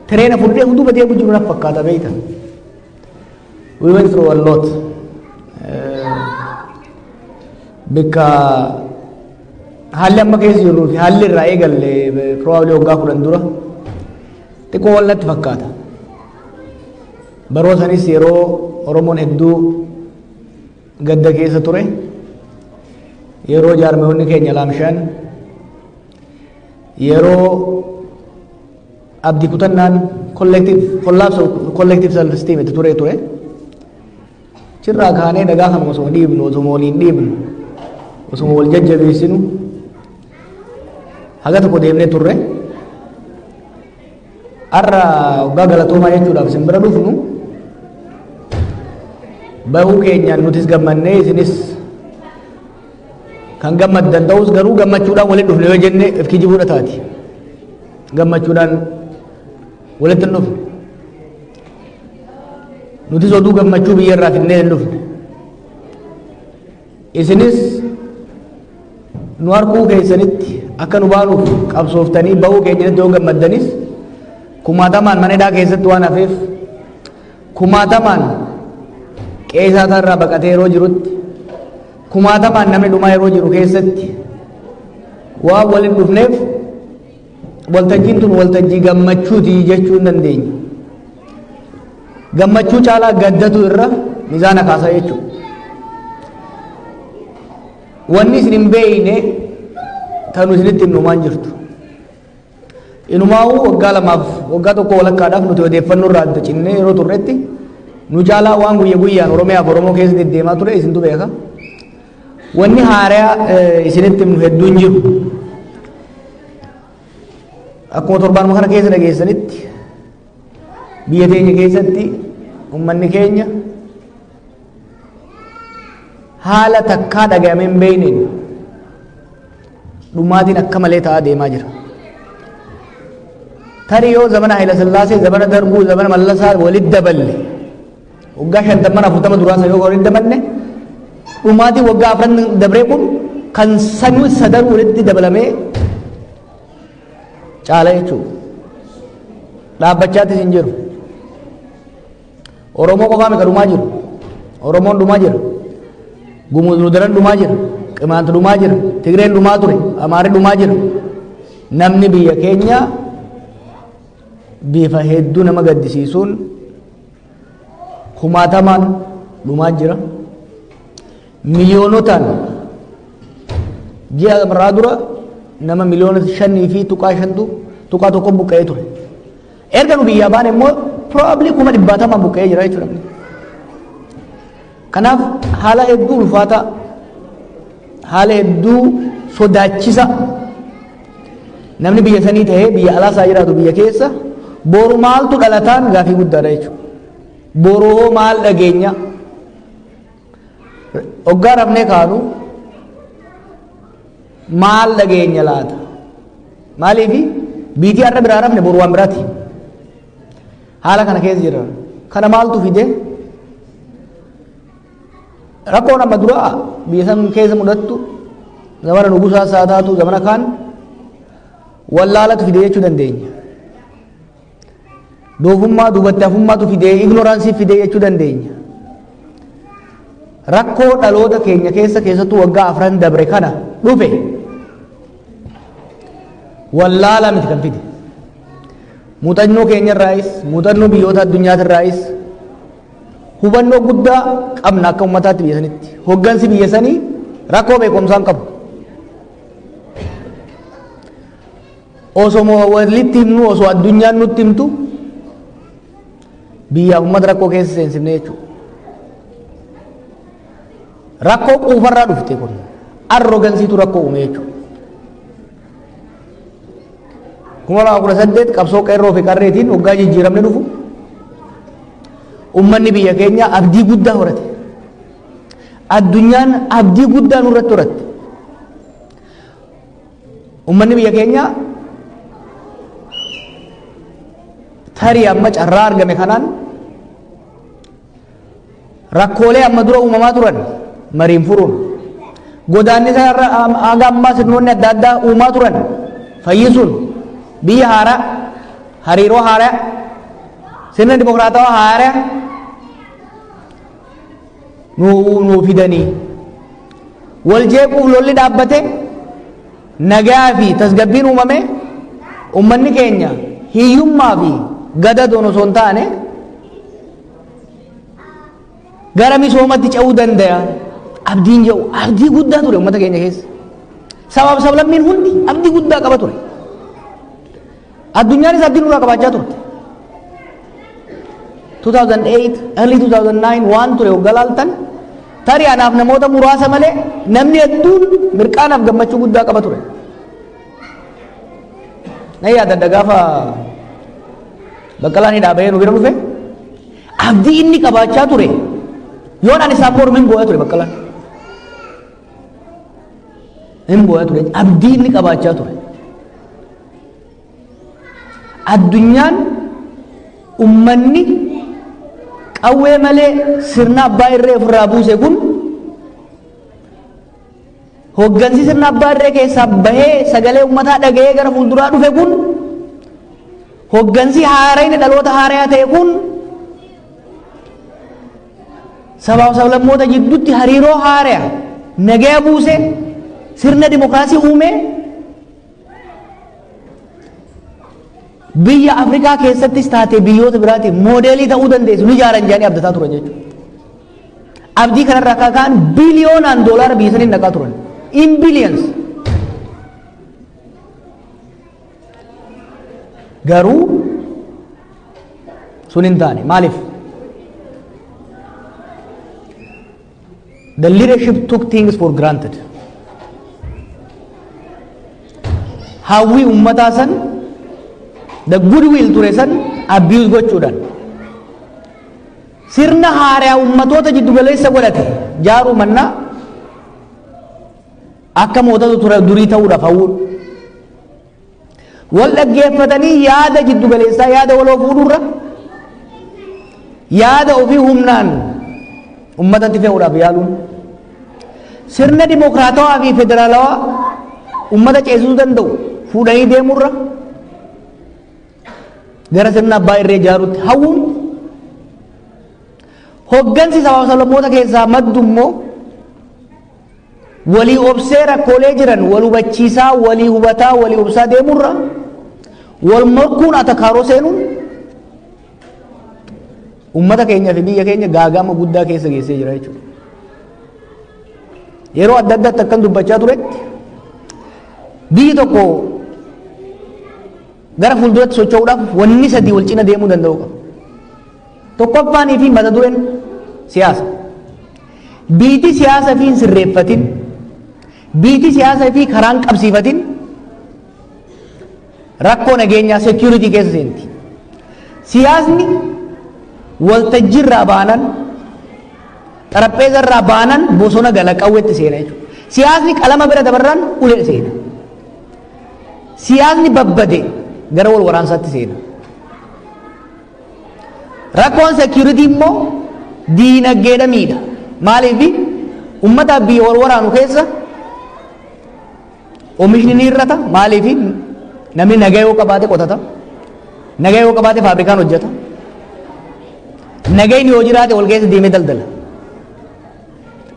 tireena fudhee hunduu deemu jiru na fakkaata, beeyta. We went through a lot. Bikka haalli amma keessa jirruu fi haalli irraa eegalle probably waggaa 10 dura xiqqoo wal natti fakkaata. Baroo sanis yeroo Oromoon hedduu gadda keessa ture, yeroo jaarmeewwanni keenya laamshaan, yeroo abdii kutannaan collective collapse of collective self esteem itti ture ture. Chirraa kaanee dhagaa kanuma osoo dhiibnu, osoo waliin dhiibnu, osoo wal jajjabeessinu haga tokko deemnee turre. Har'a waggaa galatoomaa jechuudhaaf isin bira dhufnu, bahuu keenyaan nutis gammannee isinis kan gammaddan ta'us, garuu gammachuudhaan walitti dhufne yoo jenne if kijibuudha taati. Gammachuudhaan walitti hin dhufne. Nutis oduu gammachuu biyya irraa fidnee hin dhufne. Isinis nu harkuu keessanitti akka nu baanuuf qabsooftanii bahuu keenyatti yoo gammaddanis, kumaatamaan mana hidhaa keessatti waan hafeef Kumaatamaan qe'ee isaa irraa baqatee yeroo jirutti, kumaatamaan namni dhumaa yeroo jiru keessatti waan waliin dhufneef, waltajjiin tun waltajjii gammachuuti jechuu hin dandeenya. Gammachuu caalaa gaddatu irra mizaana kaasaa jechuudha. Wanni isin hin beeyne tanu isinitti himnumaan jirtu. Inumaa'uu waggaa 2f waggaa 1 walakkaadhaaf nuti odeeffannoo irraa adda cinnee yeroo turretti, nu caalaa waan guyya guyyaan Oromiyaaf Oromoo keessa deddeemaa ture isintu beeka. Wanni haaraa isinitti himnu hedduun jiru. Akkuma torbaanuma kana keessa dhageessanitti, biyya teenya keessatti uummanni keenya haala takkaa dhaga'amee hin beekneen dhumaatiin akka malee ta'aa deemaa jira. Tarii yoo zamana Haayila Sillaasee, zamana Darbuu, zamana Mallasaa walitti daballe, waggaa 50 40 duraa yoo walitti daballe, dhumaatiin waggaa 4n dabree kun kan sanuu sadan walitti dabalamee caala jechuudha. Dhaabbachaattis hin jiru. Oromoo qofaa miti dhumaa jiru. Oromoon dhumaa jira. Gumuz daran dhumaa jira. Qimaantu dhumaa jira. Tigreen dhumaa ture. Amaarri dhumaa jira. Namni biyya keenya bifa hedduu nama gaddisiisuun kumaatamaan dhumaa jira. Miliyoonotaan, ji'a irraa dura nama miliyoona 5 fi tuqaa 5 tuqaa 1 buqqa'ee ture. Erga nu biyyaa baane immoo probably kuma dhibbaatamaan buqqa'ee jira jechuudha. Kanaaf haala hedduu ulfaataa, haala hedduu sodaachisa, namni biyya sanii ta'ee biyya alaasaa jiraatu, biyya keessa boru maaltu dhalataan gaafii guddaadha jechuudha. Boru hoo maal dhageenya? Hoggaa rafnee kaanu maal dhageenya laata? Maaliifi biitii har'a biraa rafne boru waan biraati. Haala kana keessa jira. Kana maaltu fide? Rakkoon amma duraa biyya san keessa mudattu, zamana nugusaa isaa taatu, zamana kaan, wallaalatu fide jechuu dandeenya. Doofummaa, duubatti hafummaatu fide, ignorance fide jechuu dandeenya. Rakkoo dhaloota keenya keessa, keessattuu waggaa 4n dabre kana dhufe, wallaala miti kan fide. Muuxannoo keenya irraayis, muuxannoo biyyoota addunyaatirraayis hubannoo guddaa qabna akka ummataatti biyya sanitti. Hoggansi biyya sanii rakkoo beekumsaan qabu. Osoo walitti himnu, osoo addunyaan nutti himtu, biyyaaf ummata rakkoo keessa seensifne jechuudha. Rakkoo quufarraa dhufte kun arroganceitu rakkoo uume jechuudha. 2018 qabsoo qeerroo fi qarreetiin waggaa jijjiiramne dhufu, ummanni biyya keenya abdii guddaa horate. Addunyaan abdii guddaa nurratti horatte. Ummanni biyya keenya tarii amma carraa argame kanaan rakkoolee amma dura uumamaa turan mariin furuun, godaannisa haga ammaa sirnoonni adda addaa uumaa turan fayyisuun, biyya haaraa, hariiroo haaraa, sirna dimokiraatawaa haaraa nuu fidanii, wal jeequuf lolli dhaabbate, nagaa fi tasgabbiin uumame, ummanni keenya hiyyummaa fi gadadoon osoo hin taane gara misoomatti ce'uu danda'a abdiin jedhu abdii guddaa ture ummata keenya keessa. Sabaaf sablammiin hundi abdii guddaa qaba ture. Addunyaanis abdii nurraa qabaachaa turte. 2008, early 2009 waan ture hoggaa laaltan, tarii anaaf namoota muraasa malee namni hedduun mirqaanaaf gammachuu guddaa qaba ture. Na yaadadha, gaafa Baqqalaan hidhaa bahee nu bira dhufe, abdii inni qabaachaa ture, yoon ani isaan mormu hin boo'aa ture. Baqqalaan hin boo'aa ture, abdii inni qabaachaa ture. Addunyaan ummanni qawwee malee sirna abbaa irree ofirraa buuse kun, hoggansi sirna abbaa irree keessaa bahee sagalee ummataa dhaga'ee gara fuulduraa dhufe kun, hoggansi haarayni dhaloota haarayaa ta'e kun Sabaaf sablammoota jidduutti hariiroo haaraa nagaya buusee sirna dimokiraasii uumee biyya Afrikaa keessattis taate biyyoota biraatiif moodeelii ta'uu dandeessu ni ijaaran jedhanii abdataa turan jechuudha. Abdii kanarraa akka ka'an biliyoonaan doolaara biyya saniin naqaa turan. In billions. Garuu sun hin taane. Maaliif? The leadership took things for granted. Hawwii uummataa san, the goodwill ture san abuse gochuudhaan sirna haaraa uummatoota jiddugaleessa godhate jaaruu mannaa akka mootota ture durii ta'uudhaaf hawwuun wal dhaggeeffatanii yaada jiddugaleessaa yaada waloo fuudhuurra yaada ofii humnaan uummatatti fe'uudhaaf yaaluun sirna dimokiraatawaa fi federaalawaa uummata ceesisuu danda'u fuudhanii deemuurra gara sirna abbaa irree ijaaruutti hawwuun hoggansi sabaaf sablammoota keessaa maddu immoo walii obsee rakkoolee jiran wal hubachiisaa, walii hubataa, walii obsaa deemurra wal morkuun atakaaroo seenuun uummata keenya fi biyya keenya gaaga'ama guddaa keessa geessee jira jechuudha. Yeroo adda addaatti akkan dubbachaa turetti biyyi tokko gara fuulduratti socho'uudhaaf wanni sadii wal cina deemuu danda'u qaba. Tokkoffaanii fi mata dureen siyaasa. Biiti siyaasa fi hin sirreeffatin, biiti siyaasa fi karaan qabsiifatin rakkoo nageenyaa security keessa seenti. Siyaasni waltajjiirraa baanan, xarapheezarraa baanan bosona gala, qawweetti seena jechuudha. Siyaasni qalama bira dabarraan ulee seena. Siyaasni babbade gara wal waraansaatti seena. Rakkoon security immoo diinagdeedha miidha. Maaliif? Uummataaf biyya wal waraanu keessa oomishni ni hir'ata. Maaliif? Namni nagaa yoo qabaate qotata. Nagaa yoo qabaate faabrikaan hojjeta. Nagayni yoo jiraate wal keessa deemee daldala.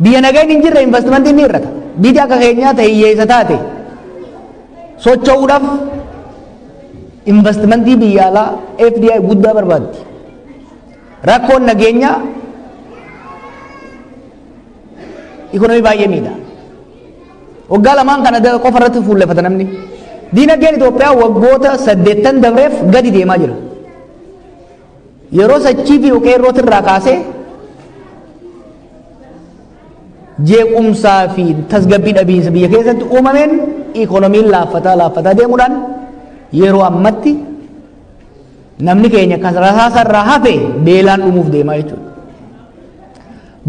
Biyya nagayni hin jirre investimentiin ni hir'ata. Biyyi akka keenyaa ta'e hiyyeessa taate socho'uudhaaf investimentii biyya alaa FDI guddaa barbaaddi. Rakkoon nageenyaa ikonomii baay'ee miidha. Waggaa lamaan kana qofa irratti fuulleffata namni. Diinagdeen Itoophiyaa waggoota 80 dabreef gadi deemaa jira. Yeroo sachii fi qeerrooti irraa kaasee jeequmsaa fi tasgabbii dhabiinsa biyya keessatti uumameen ikonomiin laaffataa laaffataa deemuudhaan yeroo ammatti namni keenya kan rasaasa irraa hafe beelaan dhumuuf deemaa jechuudha.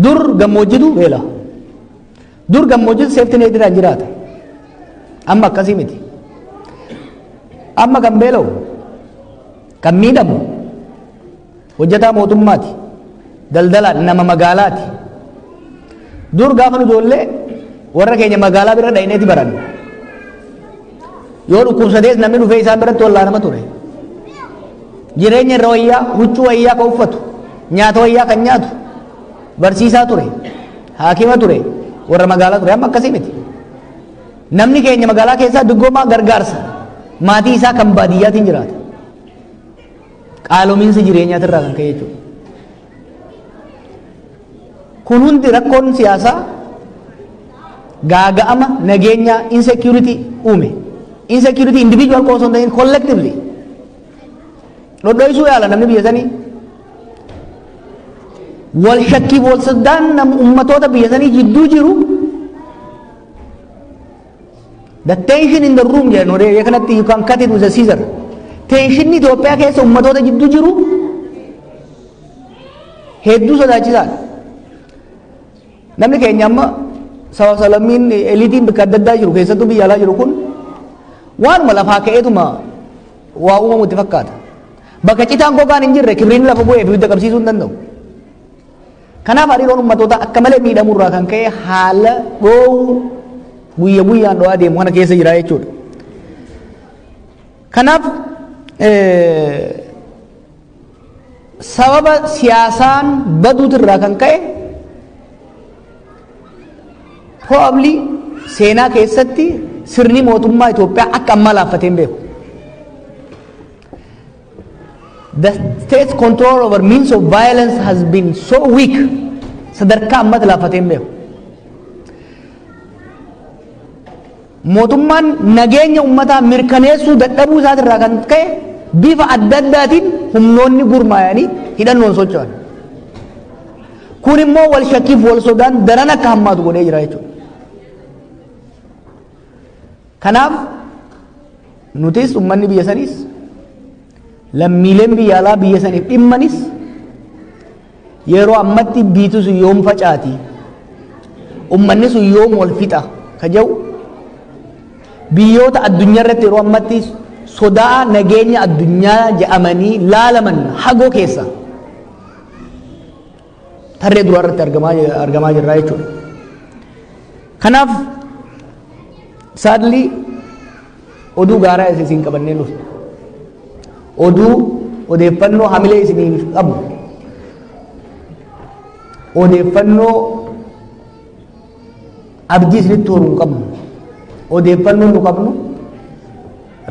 Dur gammoojjitu beela. Dur gammoojjitu safety netiidhaan jiraata. Amma akkasii miti. Amma kan beela'u, kan miidhamu hojjetaa mootummaati. Daldalaa nama magaalaati. Dur gaafa nu ijoollee warra keenya magaalaa bira dha'ineeti baranne. Yoo dhukkubsatees namni dhufee isaan biratti wallaanama ture. Jireenya irra wayyaa, huccuu wayyaa kan uffatu, nyaata wayyaa kan nyaatu, barsiisaa ture, haakima ture, warra magaalaa ture. Amma akkasii miti. Namni keenya magaalaa keessaa duggoomaa gargaarsa maatii isaa kan baadiyyaatiin jiraata. Qaalomiinsa jireenyaatirraa kan ka'e jechuudha. Kun hundi rakkoon siyaasaa gaaga'ama nageenyaa insecurity uume. Insecurity individual qofa osoo hin ta'in collectively. Dhodhoisuu yaala namni biyya sanii. Wal shakkii wal soddaan ummatoota biyya sanii jidduu jiru, the tension in the room jedhan warri kanatti, you can cut it with a scissor. Tensionni Itoophiyaa keessa ummatoota jidduu jiru hedduu sodaachisaadha. Namni keenya amma saba salammiin eliitiin bakka adda addaa jiru, keessattuu biyya alaa jiru kun, waanuma lafaa ka'eetuma waa uumamu itti fakkaata. Bakka citaan gogaan hin jirre kibriin lafa bu'ee fi ibidda qabsiisuu hin danda'u. Kanaaf hariiroon ummatoota akka malee miidhamurraa kan ka'e haala dhoowwu guyya guyyaan dho'aa deemu kana keessa jira jechuudha. Kanaaf sababa siyaasaan baduutirraa kan ka'e Probably seenaa keessatti sirni mootummaa Itoophiyaa akka ammaa laaffatee hin beeku. The state's control over means of violence has been so weak, sadarkaa ammatti laaffatee hin beeku. Mootummaan nageenya uummataa mirkaneessuu dadhabuu isaatirraa kan ka'e bifa adda addaatiin humnoonni gurmaa'anii hidhannoon socho'an. Kun immoo wal shakkiif wal sodaan daran akka hammaatu godhee jira jechuudha. Kanaaf nutis, uummanni biyya saniis, lammiileen biyya alaa biyya saniif dhimmanis, yeroo ammatti biitu sun yoom facaati, uummanni sun yoom wal fixa ka jedhu, biyyoota addunyaa irratti yeroo ammatti sodaa nageenya addunyaa jedhamanii laalaman hagoo keessa tarree duraa irratti argamaa jirra jechuudha. Kanaaf sadly oduu gaaraa isin qabannee dhufne. Oduu odeeffannoo hamilee isiniif qabu. Odeeffannoo abdii isinitti horuu hin qabnu. Odeeffannoo nu qabnu,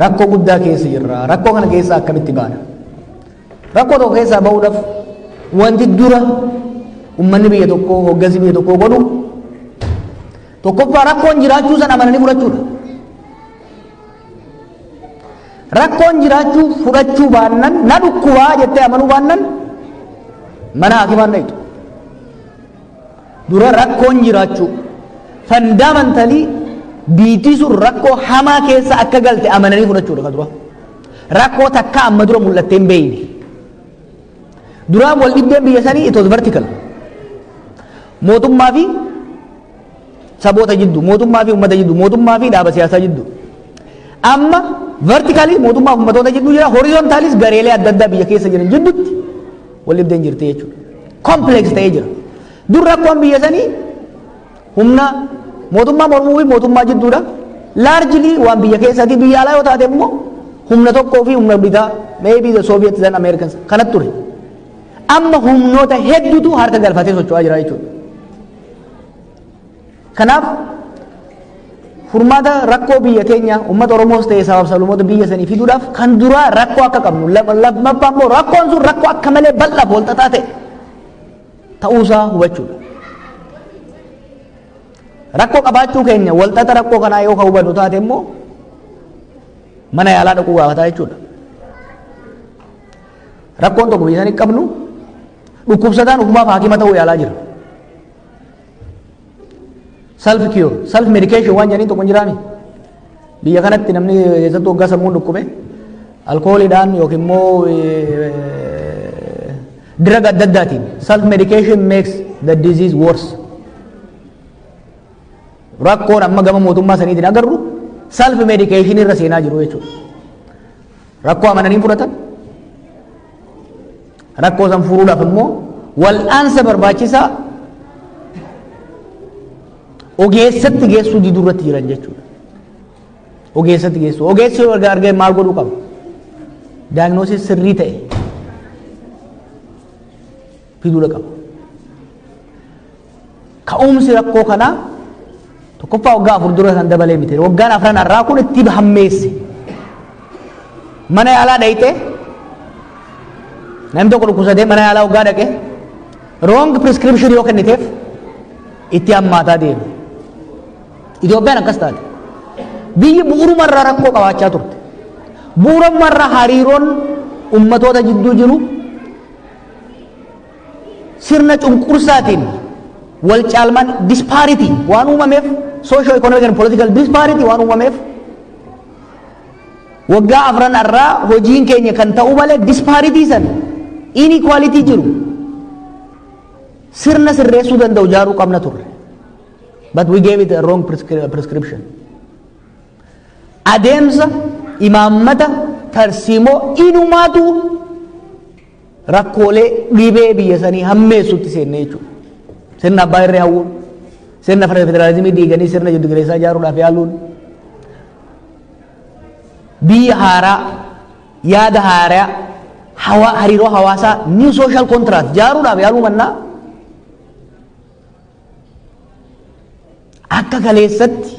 rakkoo guddaa keessa jirra. Rakkoo kana keessaa akkamitti baana? Rakkoo tokko keessaa bahuudhaaf wanti dura uummanni biyya tokkoo, hoggansi biyya tokkoo godhu, tokkoffaa rakkoon jiraachuu san amananii fudhachuudha. Rakkoon jiraachuu fudhachuu baannan, na dhukkubaa jettee amanuu baannan, mana hakimaan dhayxu. Dura rakkoon jiraachuu, fundamentally biitii sun rakkoo hamaa keessa akka galte amananii fudhachuudha ka dura. Rakkoo takka amma dura mul'attee hin beeyne. Duraan wal dhibdeen biyya sanii, it was vertical. Mootummaa fi saboota jiddu, mootummaa fi uummata jiddu, mootummaa fi dhaaba siyaasaa jiddu. Amma vertically mootummaa fi uummatoota jidduu jira, horizontalis gareelee adda addaa biyya keessa jiran jidduutti wal dhibdeen jirti jechuudha. Complex ta'ee jira. Dur rakkoon biyya sanii humna mootummaa mormuu fi mootummaa jidduudha. Largely waan biyya keessaati. Biyya alaa yoo taate immoo humna tokkoo fi humna bitaa, maybe the Soviets and Americans kanatti ture. Amma humnoota hedduutu harka galfatee socho'aa jira jechuudha. Kanaaf furmaata rakkoo biyya teenya, uummata Oromoos ta'e sabaaf sablammoota biyya sanii fiduudhaaf, kan duraa rakkoo akka qabnu, lammaffaa immoo rakkoon sun rakkoo akka malee bal'aaf walxaxaa ta'e ta'uusaa hubachuudha. Rakkoo qabaachuu keenya, walxaxa rakkoo kanaa yoo ka hubannu taate immoo, mana yaalaa dhaquu gaafataa jechuudha. Rakkoon tokko biyya sanii qabnu, dhukkubsataan ofumaaf haakima ta'uu yaalaa jira. Self cure, self medication waan jedhaniin tokko hin jiraami. Biyya kanatti namni keessattuu waggaa sammuun dhukkube alkooliidhaan yookiin immoo drug adda addaatiin, self medication makes the disease worse. Rakkoon amma gama mootummaa saniitiin agarru self medication irra seenaa jiru jechuudha. Rakkoo amananii fudhatan. Rakkoo san furuudhaaf immoo wal'aansa barbaachisaa ogeessatti geessuu diduu irratti jiran jechuudha. Ogeessatti geessuu. Ogeessi yoo argee maal godhuu qaba? Diagnosis sirrii ta'e fiduudha qaba. Ka'umsi rakkoo kanaa tokkoffaa waggaa 4 dura kan dabalee miti. Waggaan afran har'aa kun itti hammeesse. Mana yaalaa dhayxee, namni tokko dhukkubsatee mana yaalaa waggaa dhaqe, wrong prescription yoo kenniteef itti hammaataa deema. Itoophiyaan akkas taate. Biyyi bu'uurumarraa rakkoo qabaachaa turte. Bu'uurumarraa hariiroon ummatoota jidduu jiru sirna cunqursaatiin wal caalmaan, disparity waan uumameef, socio economic and political disparity waan uumameef, waggaa afran irraa hojiin keenya kan ta'u malee disparity san, inequality jiru sirna sirreessuu danda'u ijaaruu qabna turre. But we gave it a wrong prescription. Adeemsa, imaammata, tarsiimoo inumaatu rakkoolee dhibee biyya sanii hammeessutti seenne jechuudha. Sirna abbaa irree hawwuun, sirna federaalizimii diiganii sirna jiddu galeessaa ijaaruudhaaf yaaluun, biyya haaraa, yaada haaraa, hawa hariiroo hawaasaa, new social contract ijaaruudhaaf yaaluu mannaa, Akka kaleessatti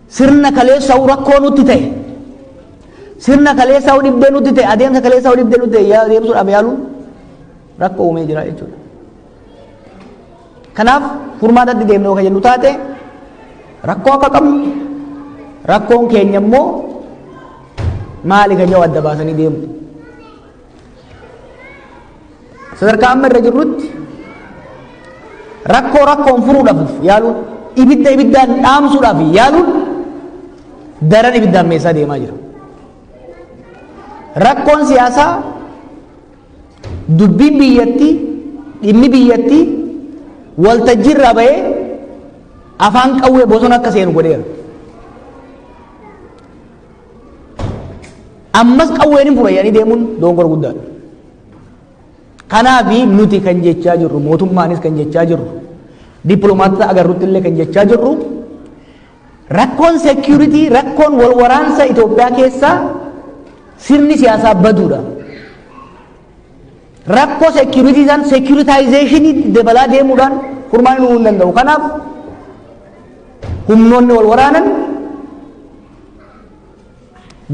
sirna kaleessaa'u rakkoo nutti ta'e, sirna kaleessaa'u dhibdee nutti ta'e, adeemsa kaleessaa'u dhibdee nutti ta'e adeemsuudhaaf yaaluun rakkoo uumee jira jechuudha. Kanaaf furmaatatti deemnee yoo jennu taate, rakkoo akka qabnu, rakkoon keenya immoo maali kan jedhu adda baasanii deemu. Sadarkaa amma irra jirrutti rakkoo rakkoon furuudhaaf yaaluun, ibidda ibiddaan dhaamsuudhaaf yaaluun daran ibiddaan meeshaa deemaa jira. Rakkoon siyaasaa, dubbiin biyyattii, dhimmi biyyattii waltajjii irraa bahee afaan qawwee bosona akka seenu godheera. Ammas qawween hin fura jedhanii deemuun dogongora guddaadha. Kanaaf nuti kan jechaa jirru, mootummaanis kan jechaa jirru, dippiloomaatota agarrutti illee kan jechaa jirru, rakkoon seekuritii, rakkoon wal waraansa Itoophiyaa keessaa sirni siyaasaa baduudha. Rakkoo seekuritii isaan seekuritaayizeeshinii dabalaa deemuudhaan furmaanni dhufuu hin danda'u. Kanaaf humnoonni wal waraanan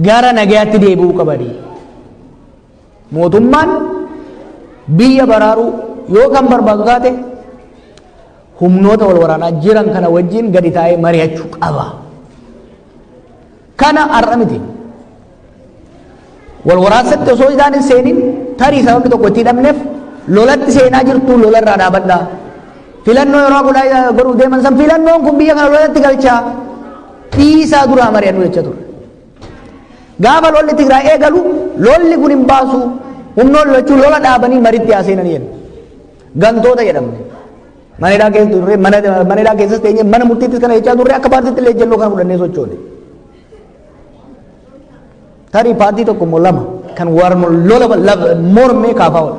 gara nagayaatti deebi'uu qabani. Mootummaan biyya baraaruu yoo kan barbaadu taate, humnoota wal waraanaa jiran kana wajjin gadi taa'ee mari'achuu qaba. Kana har'a miti. Wal waraansatti osoo isaan hin seenin, tarii sababni tokko itti hidhamneef, lolatti seenaa jirtu, lolarraa dhaabadhaa. Filannoo yeroo godhaa godhuuf deeman san, filannoon kun biyya kana lolatti galchaa, dhiisaa, duraa mari'annu jecha ture. Gaafa lolli Tigraay eegalu, lolli kun hin baasu, humnoonni lachuu lola dhaabanii maritti haa seenanii jenna. Gantoota jedhamne. Mana hidhaa keessa turre, mana hidhaa keessas teenye, mana murtiittis kana jechaa turre, akka paartiitti illee ejjennoo kana fudhannee sochoone. Tarii paartii tokko immoo lama kan warma lola mormee kaafaa oole.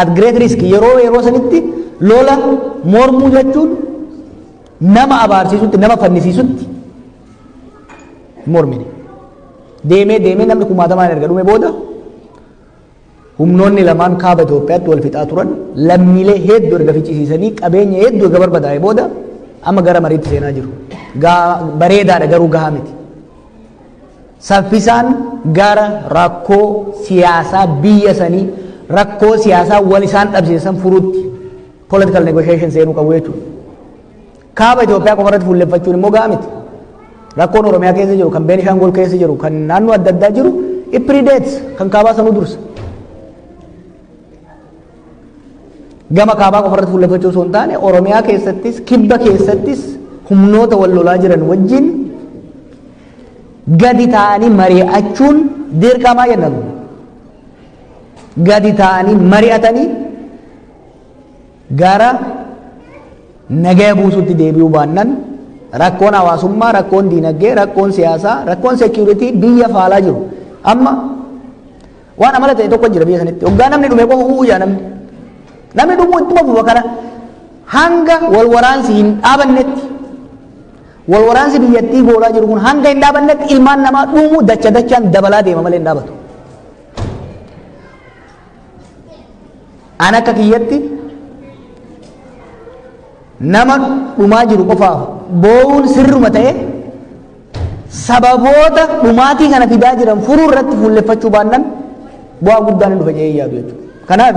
At great risk, yeroo sanitti lola mormuu jechuun nama abaarsiisutti, nama fannisiisutti mormine. Deemee deemee namni kumaatamaan erga dhume booda, humnoonni lamaan kaaba Itoophiyaatti wal fixaa turan lammiilee hedduu erga ficcisiisanii, qabeenya hedduu erga barbadaa'e booda, amma gara mariitti seenaa jiru. Bareedaadha, garuu gahaa miti. Saffisaan gara rakkoo siyaasaa biyya sanii, rakkoo siyaasaa wal isaan dhabsiisan furuutti, political negotiation seenuu qabu jechuudha. Kaaba Itoophiyaa qofa irratti fuulleffachuun immoo gahaa miti. Rakkoon Oromiyaa keessa jiru, kan Beenishaangul keessa jiru, kan naannoo adda addaa jiru, it predates kan kaabaa sanuu dursa. Gama kaabaa qofa irratti fuulleffachuu osoo hin taane, Oromiyaa keessattis, kibba keessattis humnoota wal lolaa jiran wajjin gadi ta'anii mari'achuun dirqamaa jenna. Gadi ta'anii mari'atanii gara nagaya buusutti deebi'uu baannan, rakkoon hawaasummaa, rakkoon diinagdee, rakkoon siyaasaa, rakkoon seekuritii biyya faalaa jiru. Amma waan amala ta'e tokko jira biyya sanitti. Hoggaa namni dhume qofa u'uu jaa namni. Namni dhumuu ittuma fufa. Kana hanga wal waraansi hin dhaabannetti, wal waraansi biyyattii goolaa jiru kun hanga hin dhaabannetti, ilmaan namaa dhumuu dacha dachaan dabalaa deema malee hin dhaabatu. An akka kiyyatti nama dhumaa jiru qofaaf boo'uun sirruma ta'e, sababoota dhumaatii kana fidaa jiran furuu irratti fuulleffachuu baannan bu'aa guddaan hin dhufe jedhee yaadu jechuudha. Kanaaf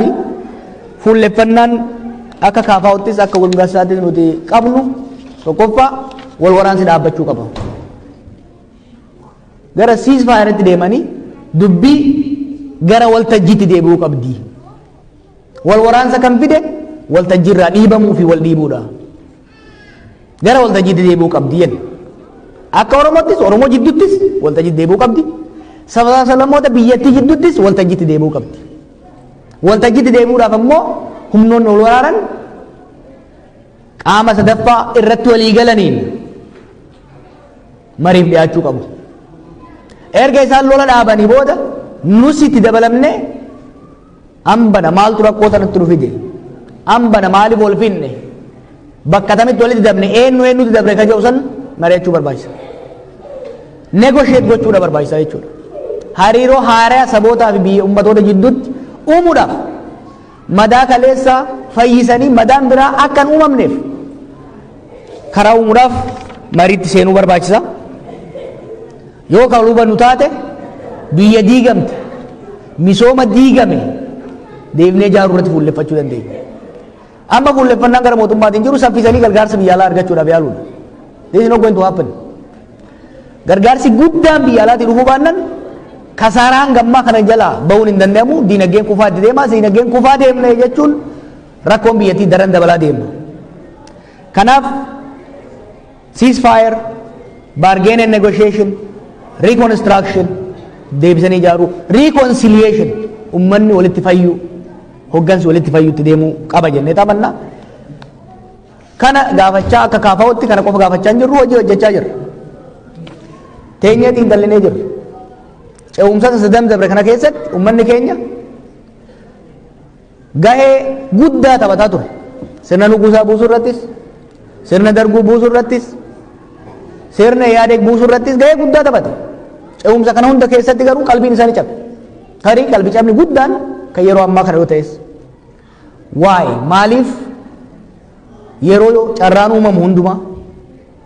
fuulleffannaan akka kaafaa'uttis akka walgasaattis nuti qabnu, tokkoffaa, wal waraansi dhaabbachuu qaba. Gara ceasefire deemanii dubbii gara waltajjiitti deebi'uu qabdi. Wal waraansa kan fide waltajjiirraa dhiibamuu fi wal dhiibuudha. Gara waltajjiitti deebi'uu qabdi jenna. Akka Oromottis, Oromoo jidduuttis waltajjiitti deebi'uu qabdi. Saba sablammoota biyyattii jidduuttis waltajjiitti deebi'uu qabdi. Waltajjiitti deebi'uudhaaf ammoo humnoonni wal waraanan qaama sadaffaa irratti walii galaniin mariif dhiyaachuu qabu. Erga isaan lola dhaabanii booda, nus itti dabalamne, hambana maaltu rakkoo sanatti nu fide, hambana maaliif wal finne, bakka tamitti walitti dabne, eenyu eenyutti dabre ka jedhu san mari'achuu barbaachisa. Negotiate gochuudha barbaachisa jechuudha. Hariiroo haaraa sabootaa fi biyya ummatoota jidduutti uumuudhaaf, madaa kaleessaa fayyisanii madaan biraa akka hin uumamneef. Karaa uumuudhaaf mariitti seenuu barbaachisa. Yoo kan hubannu taate, biyya diigamte, misooma diigame deemnee ijaaruu irratti fuulleffachuu dandeenya. Amma fuulleffannaan gara mootummaatiin jiru saffisanii gargaarsa biyya alaa argachuudhaaf yaaluudha. This is not going to happen. Gargaarsi guddaan biyya alaatii dhufuu baannan kasaaraan gammaa kana jalaa bahuun hin danda'amu. Diinagdeen kufaa itti deema. Diinagdeen kufaa deemne jechuun rakkoon biyyattii daran dabalaa deema. Kanaaf ceasefire, bargain and negotiation, reconstruction, deebisanii ijaaruu, reconciliation, ummanni walitti fayyuu, hoggansi walitti fayyuutti deemuu qaba jennee taphanna. Kana gaafachaa akka KFOtti kana qofa gaafachaa hin jirru, hojii hojjechaa jirra. Teenyee xiinxallinee jirra. Ce'umsa sadan dabre kana keessatti ummanni keenya gahee guddaa taphataa ture. Sirna Nugusaa buusuu irrattis, sirna Darguu buusuu irrattis, sirna Ihaadeeg buusuu irrattis gahee guddaa taphate. Ce'umsa kana hunda keessatti garuu qalbiin isaanii cabe. Tarii qalbii cabni guddaan kan yeroo ammaa kana yoo ta'es. Waa'ee maaliif yeroo carraan uumamu hundumaa,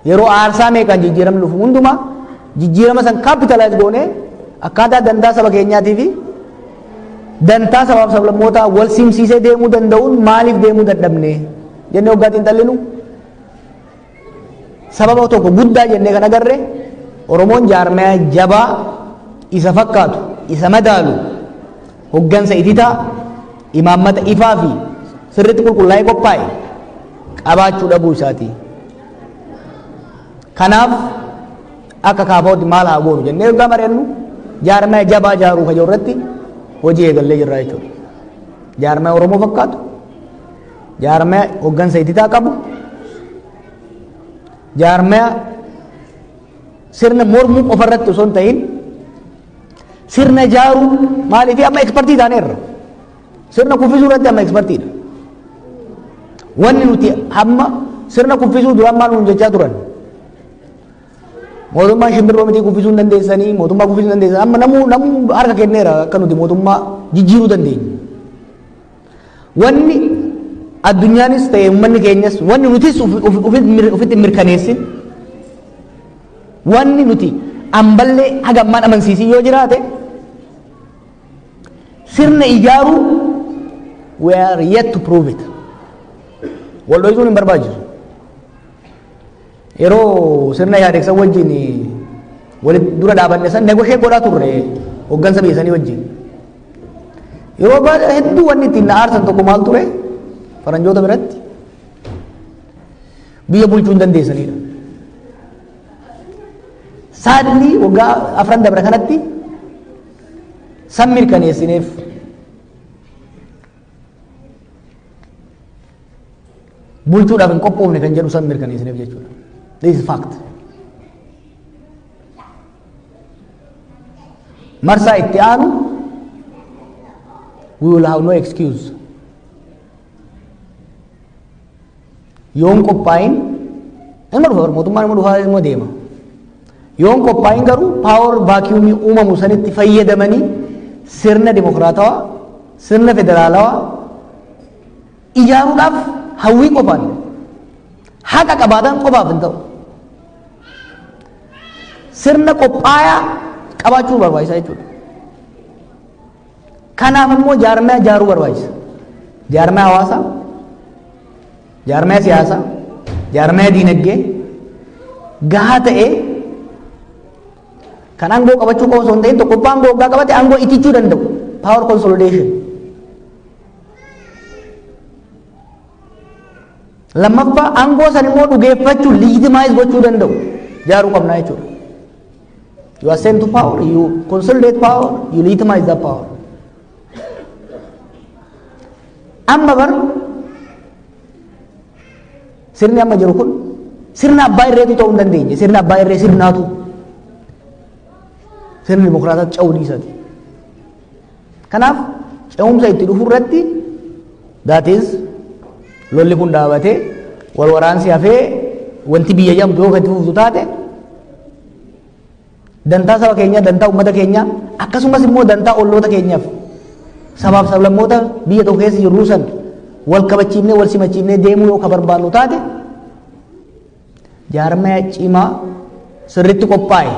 yeroo aarsaa meeqaan jijjiiramni dhufu hundumaa, jijjiirama san capitalize goonee akkaataa dantaa saba keenyaatii fi dantaa sabaaf sablammootaa wal simsiisee deemuu danda'uun maaliif deemuu dadhabne jennee waggaa xiinxallinu, sababa tokko guddaa jennee kan agarre Oromoon jaarmaya jabaa isa fakkaatu, isa madaalu, hoggansa ititaa, imaammata ifaa fi sirriitti qulqullaa'ee qophaa'e qabaachuu dhabuu isaati. Kanaaf akka KFOtti maal haa goonu jennee waggaa mari'annu, jaarmaya jabaa jaaruu kajoo irratti hojii eegallee jirra jechuudha. Jaarmaya Oromoo fakkaatu, jaarmaya hoggansa ititaa qabu, jaarmaya sirna mormuu qofa irratti osoo hin ta'in sirna jaaruu. Maaliif amma expertii taaneerra. Sirna kuffisuu irratti amma expertiidha. Wanni nuti hamma sirna kuffisuu duraan maal nuun jechaa turan? Mootummaan shimbirroo miti, kuffisuu hin dandeessanii, mootummaa kuffisuu hin dandeessan. Amma namuu harka kenneera akka nuti mootummaa jijjiiruu dandeenyu. Wanni addunyaanis ta'e uummanni keenyas, wanni nutis ofitti mirkaneessin, wanni nuti amballee haga ammaan amansiisin yoo jiraate, sirna ijaaruu we are yet to prove it. Wal dho'isuun hin barbaachisu. Yeroo sirna Ihaadeeg wajjin walitti dura dhaabanne san negotiate godhaa turre hoggansa biyya sanii wajjin. Yeroo baay'ee hedduu wanni ittiin na aarsan tokko maal ture? Faranjoota biratti biyya bulchuu hin dandeessanidha. Sadly waggaa 4 dabre kanatti san mirkaneessineef. Bulchuudhaaf hin qophoofne kan jedhu san mirkaneessineef jechuudha. This is fact. Marsaa itti aanu we will have no excuse. Yoon qophaa'in nama dhufa, mootummaan nama dhufaa nama deema. Yoon qophaa'in garuu power vacuumii uumamu sanitti fayyadamanii sirna dimokiraatawaa, sirna federaalawaa ijaaruudhaaf hawwii qofaan, haqa qabaatan qofaaf hin ta'u. Sirna qophaayaa qabaachuu barbaachisa jechuudha. Kanaaf immoo jaarmaya ijaaruu barbaachisa. Jaarmaya hawaasaa, jaarmaya siyaasaa, jaarmaya diinagdee gahaa ta'ee kan aangoo qabachuu qofa osoo hin ta'in, tokkoffaa aangoo waggaa qabate aangoo itichuu danda'u, power consolidation. Lammaffaa aangoo san immoo dhugeeffachuu, legitimize gochuu danda'u ijaaruu qabnaa jechuudha. You ascend to power, you consolidate power, you legitimize that power. Amma bar sirni amma jiru kun sirna abbaa irreetu ta'uu hin dandeenye. Sirna abbaa irree sirnaatu sirni dimokiraataa ce'uu dhiisati. Kanaaf ce'umsa itti dhufu irratti, that is lolli kun dhaabatee, wal waraansi hafee, wanti biyya jedhamtu yoo kan itti fuftu taate, dantaa saba keenyaa, dantaa uummata keenyaa, akkasumas immoo dantaa olloota keenyaaf sabaaf sablammoota biyya tokko keessa jirruu san wal kabachiifnee, wal simachiifnee deemuu yoo ka barbaannu taate. Jaarmaya cimaa sirriitti qophaa'e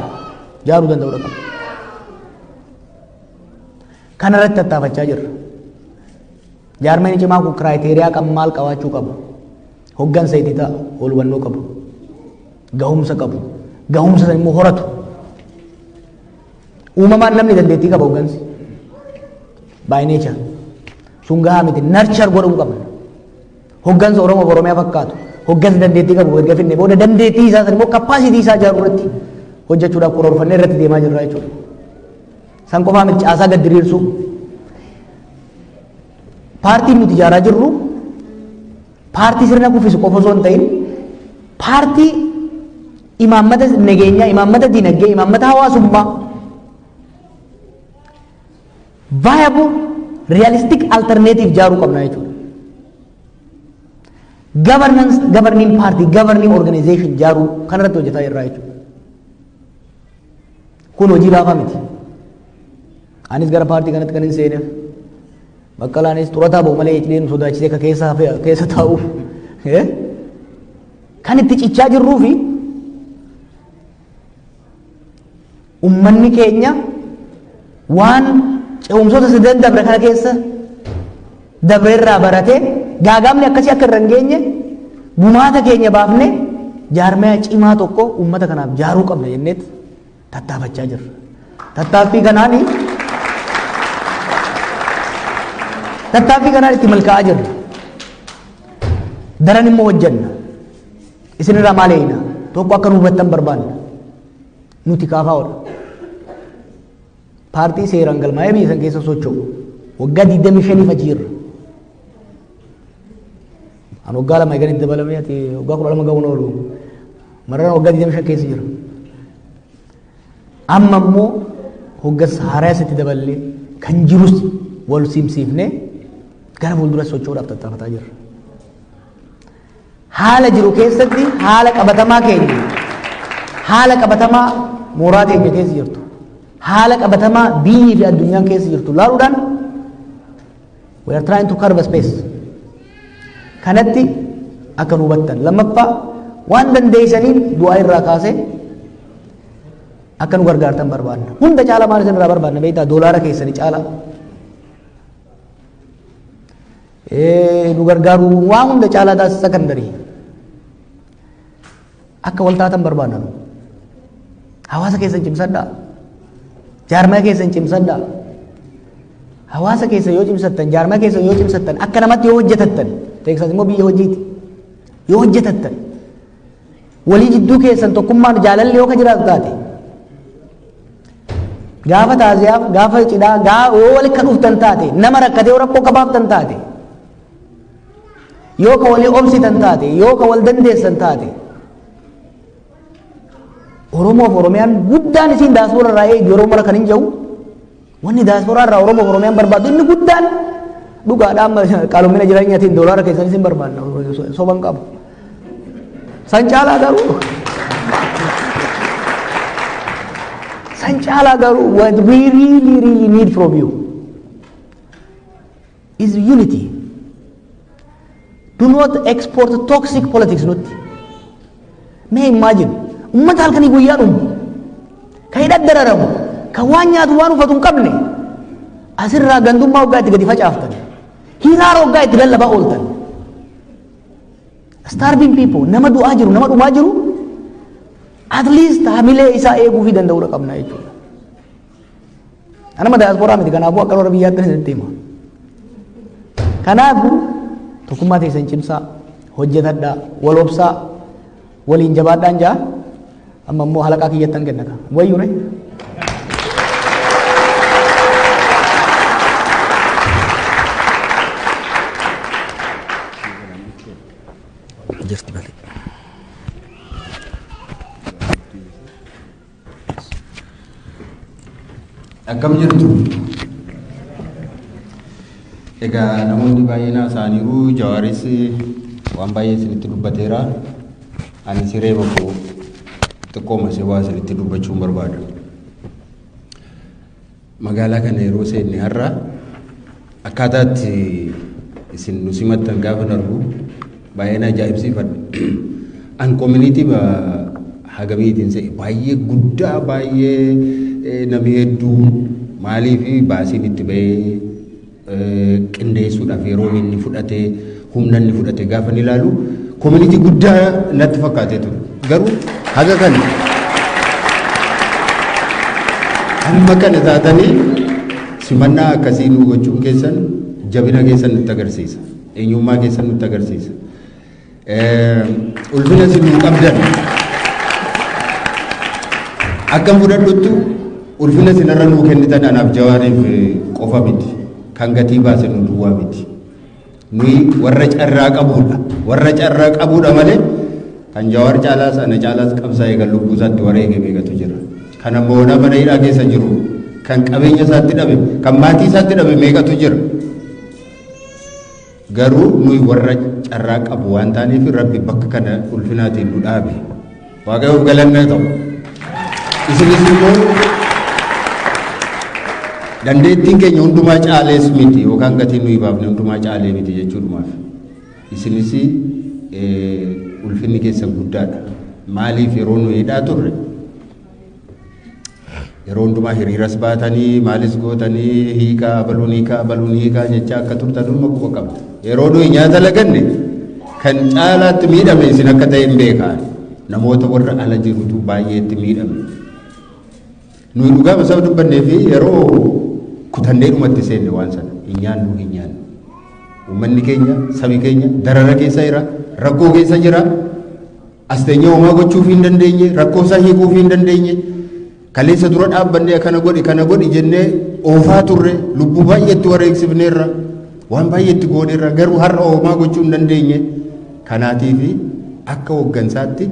jaaruu danda'uu qaba. Kana irratti tattaafachaa jirra. Jaarmayni cimaa kun criteria qaba, maal qabaachuu qabu? Hoggansa itti ta'a, ol hubannoo qabu, gahumsa qabu, gahumsa san immoo horatu. Uumamaan namni dandeettii qaba hoggansi. By nature. Sun gahaa miti, nurture godhamuu qaba. Hoggansa Oromoo Oromiyaa fakkaatu, hoggansa dandeettii qabu erga finne booda dandeettii isaa san immoo capacity isaa ijaaruu irratti hojjechuudhaaf karoorfannee irratti deemaa jirra jechuudha. San qofaa miti, caasaa gad diriirsuu. Paartiin nuti ijaaraa jirru paartii sirna kuffisu qofa osoo hin ta'in, paartii imaammata nageenyaa, imaammata dinagdee, imaammata hawaasummaa viable realistic alternative ijaaruu qabna jechuudha. Governance, governing party, governing organization ijaaruu kanarratti hojjetaa jirra jechuudha. Kun hojii laafaa miti. Anis gara paartii kanatti kan hin seeneef, Baqqalaanis xurataa ba'u malee icileen sodaachisee akka keessa hafe keessa taa'uuf kan itti cichaa jirruu fi ummanni keenya waan ce'umsoota sadan dabre kana keessa dabreerraa baratee gaagaamni akkasii akka irra hin geenye gumaata keenya baafne jaarmaya cimaa tokko ummata kanaaf jaaruu qabna jenneet tattaafachaa jirra. Tattaaffii kanaan itti milkaa'aa jirra. Daran immoo hojjenna. Isinirraa maal eeyna? Tokko akka nu hubattan barbaanna. Nuti kaafaa'oodha. Paartii seeraan galmaa'ee biyya san keessa socho'u. Waggaa 25 achi jirra. An waggaa 2 eegan itti dabalamee, ati waggaa 12 ga'uun oolu. Marraan waggaa 25 keessa jira. Amma immoo hoggansa haaraa asitti daballee kan jirus wal simsiifnee gara fuuldura socho'uudhaaf tattaafataa jirra. Haala jiru keessatti, haala qabatamaa keenya, haala qabatamaa mooraa keenya keessa jirtu, haala qabatamaa biyyii fi addunyaan keessa jirtu laaluudhaan we are trying to carve a space. Kanatti akka nu hubattan. Lammaffaa, waan dandeessaniin du'aa irraa kaasee akka nu gargaartan barbaanna. Hunda caala maal isin irraa barbaanna beektaa? Doolaara keessanii caala. Nu gargaaru waan hunda caalaa taasisa secondary. Akka wal taatan barbaanna nu. Hawaasa keessan cimsadhaa. Jaarmaa keessan cimsadhaa. Hawaasa keessa yoo cimsattan, jaarmaa keessa yoo cimsattan, akka namatti yoo hojjetattan, Teeksaas immoo biyya hojiiti. Yoo hojjetattan, walii jidduu keessan tokkummaan jaalalli yoo ka jiraatu taate, gaafa taaziyaaf, gaafa cidhaa, yoo walitti ka dhuftan taate, nama rakkatee yoo rakkoo qabaaftan taate, yoo ka walii obsitan taate, yoo ka wal dandeessan taate, Oromoof Oromiyaan guddaan isiin daaspooraa irraa eegdu yeroo mara kan hin jiru, wanni daaspooraa irraa Oromoof Oromiyaan barbaaddu inni guddaan dhugaadhaan qaalomina jireenyaatiin doolaara keessan isin barbaadna, soban qabu. San caalaa garuu what we really really need from you is unity. Do not export toxic politics nutti. Mee imagine, ummata halkanii guyyaa dhumu, ka hidhat dararamu, ka waan nyaatu waan uffatu hin qabne, asirraa gandummaa waggaa itti gadi facaaftan, hiraara waggaa itti lallabaa ooltan, starving people, nama du'aa jiru, nama dhumaa jiru, at least hamilee isaa eeguu fi danda'uudha qabna jechuudha. Anama daasporaa miti, kanaafuu akka warra biyyaatti isinitti hima. Kanaafuu tokkummaa teessan cimsaa, hojjetadhaa, wal obsaa, waliin jabaadhaan jaa. Amma immoo halaqaa kiyyattan kennata. Wayyure. Jirti malee. Akkam jirtu? Egaa namoonni baay'een haasa'aniiru. Jawaaris waan baay'ee isinitti dubbateera. Ani siree bakko xiqqooma ishee waa isinitti dubbachuun barbaada. Magaalaa kana yeroo seenne har'a akkaataa itti isin nu simattan gaafa argu baay'een ajaa'ibsiifadha. An community hagamiitiin se'e baay'ee guddaa, baay'ee namni hedduun maaliif baasiin itti ba'ee qindeessuudhaaf yeroo inni fudhate, humna inni fudhate gaafa inni ilaalu community guddaa natti fakkaatee ture. Garuu haga kana amma kana taatanii simannaa akkasii nu gochuun keessan jabina keessan nutti agarsiisa. Eenyummaa keessan nutti agarsiisa. Ulfina isin nuu qabdan. Akkam fudhadhuttu ulfina isinirra nuu kennitan anaaf Jawaariif qofa miti. Kan gatii baase nu duwwaa miti. Nuyi warra carraa qabuudha. Warra carraa qabuudha malee kan Jawaar caalaas ana caalaas qabsaa'ee kan lubbuu isaatti wareege meeqatu jira. Kan ammoo mana hidhaa keessa jiru, kan qabeenya isaatti dhabe, kan maatii isaatti dhabe meeqatu jira. Garuu nuyi warra carraa qabu waan taaneef Rabbi bakka kana ulfinaatiin nu dhaabe. Waaqayyoof galanna ta'u. Isinis immoo dandeettiin keenya hundumaa caalees miti yookaan gatiin nuyi baafne hundumaa caalee miti jechuudhumaaf. Isinis ulfinni keessan guddaadha. Maaliif yeroo nuyi hidhaa turre yeroo hundumaa hiriiras baatanii maalis gootanii hiikaa abaluun hiikaa abaluun hiikaa jechaa akka turtan dhuma quba qabna. Yeroo nuyi nyaata laganne kan caalaatti miidhame isin akka ta'e hin beekaa. Namoota warra ala jirutu baay'eetti miidhame. Nuyi dhugaa saba dubbannee fi yeroo kutannee dhumatti seenne waan sana hin nyaannu hin nyaannu. Uummanni keenya, sabi keenya darara keessa jira, rakkoo keessa jira. As teenyee homaa gochuuf hin dandeenye, rakkoo isaa hiikuuf hin dandeenye. Kaleessa dura dhaabbannee kana godhi kana godhi jennee oofaa turre, lubbuu baay'eetti wareegsifneerra, waan baay'eetti gooneerra, garuu har'a homaa gochuu hin dandeenye. Kanaatiif akka hooggansaatti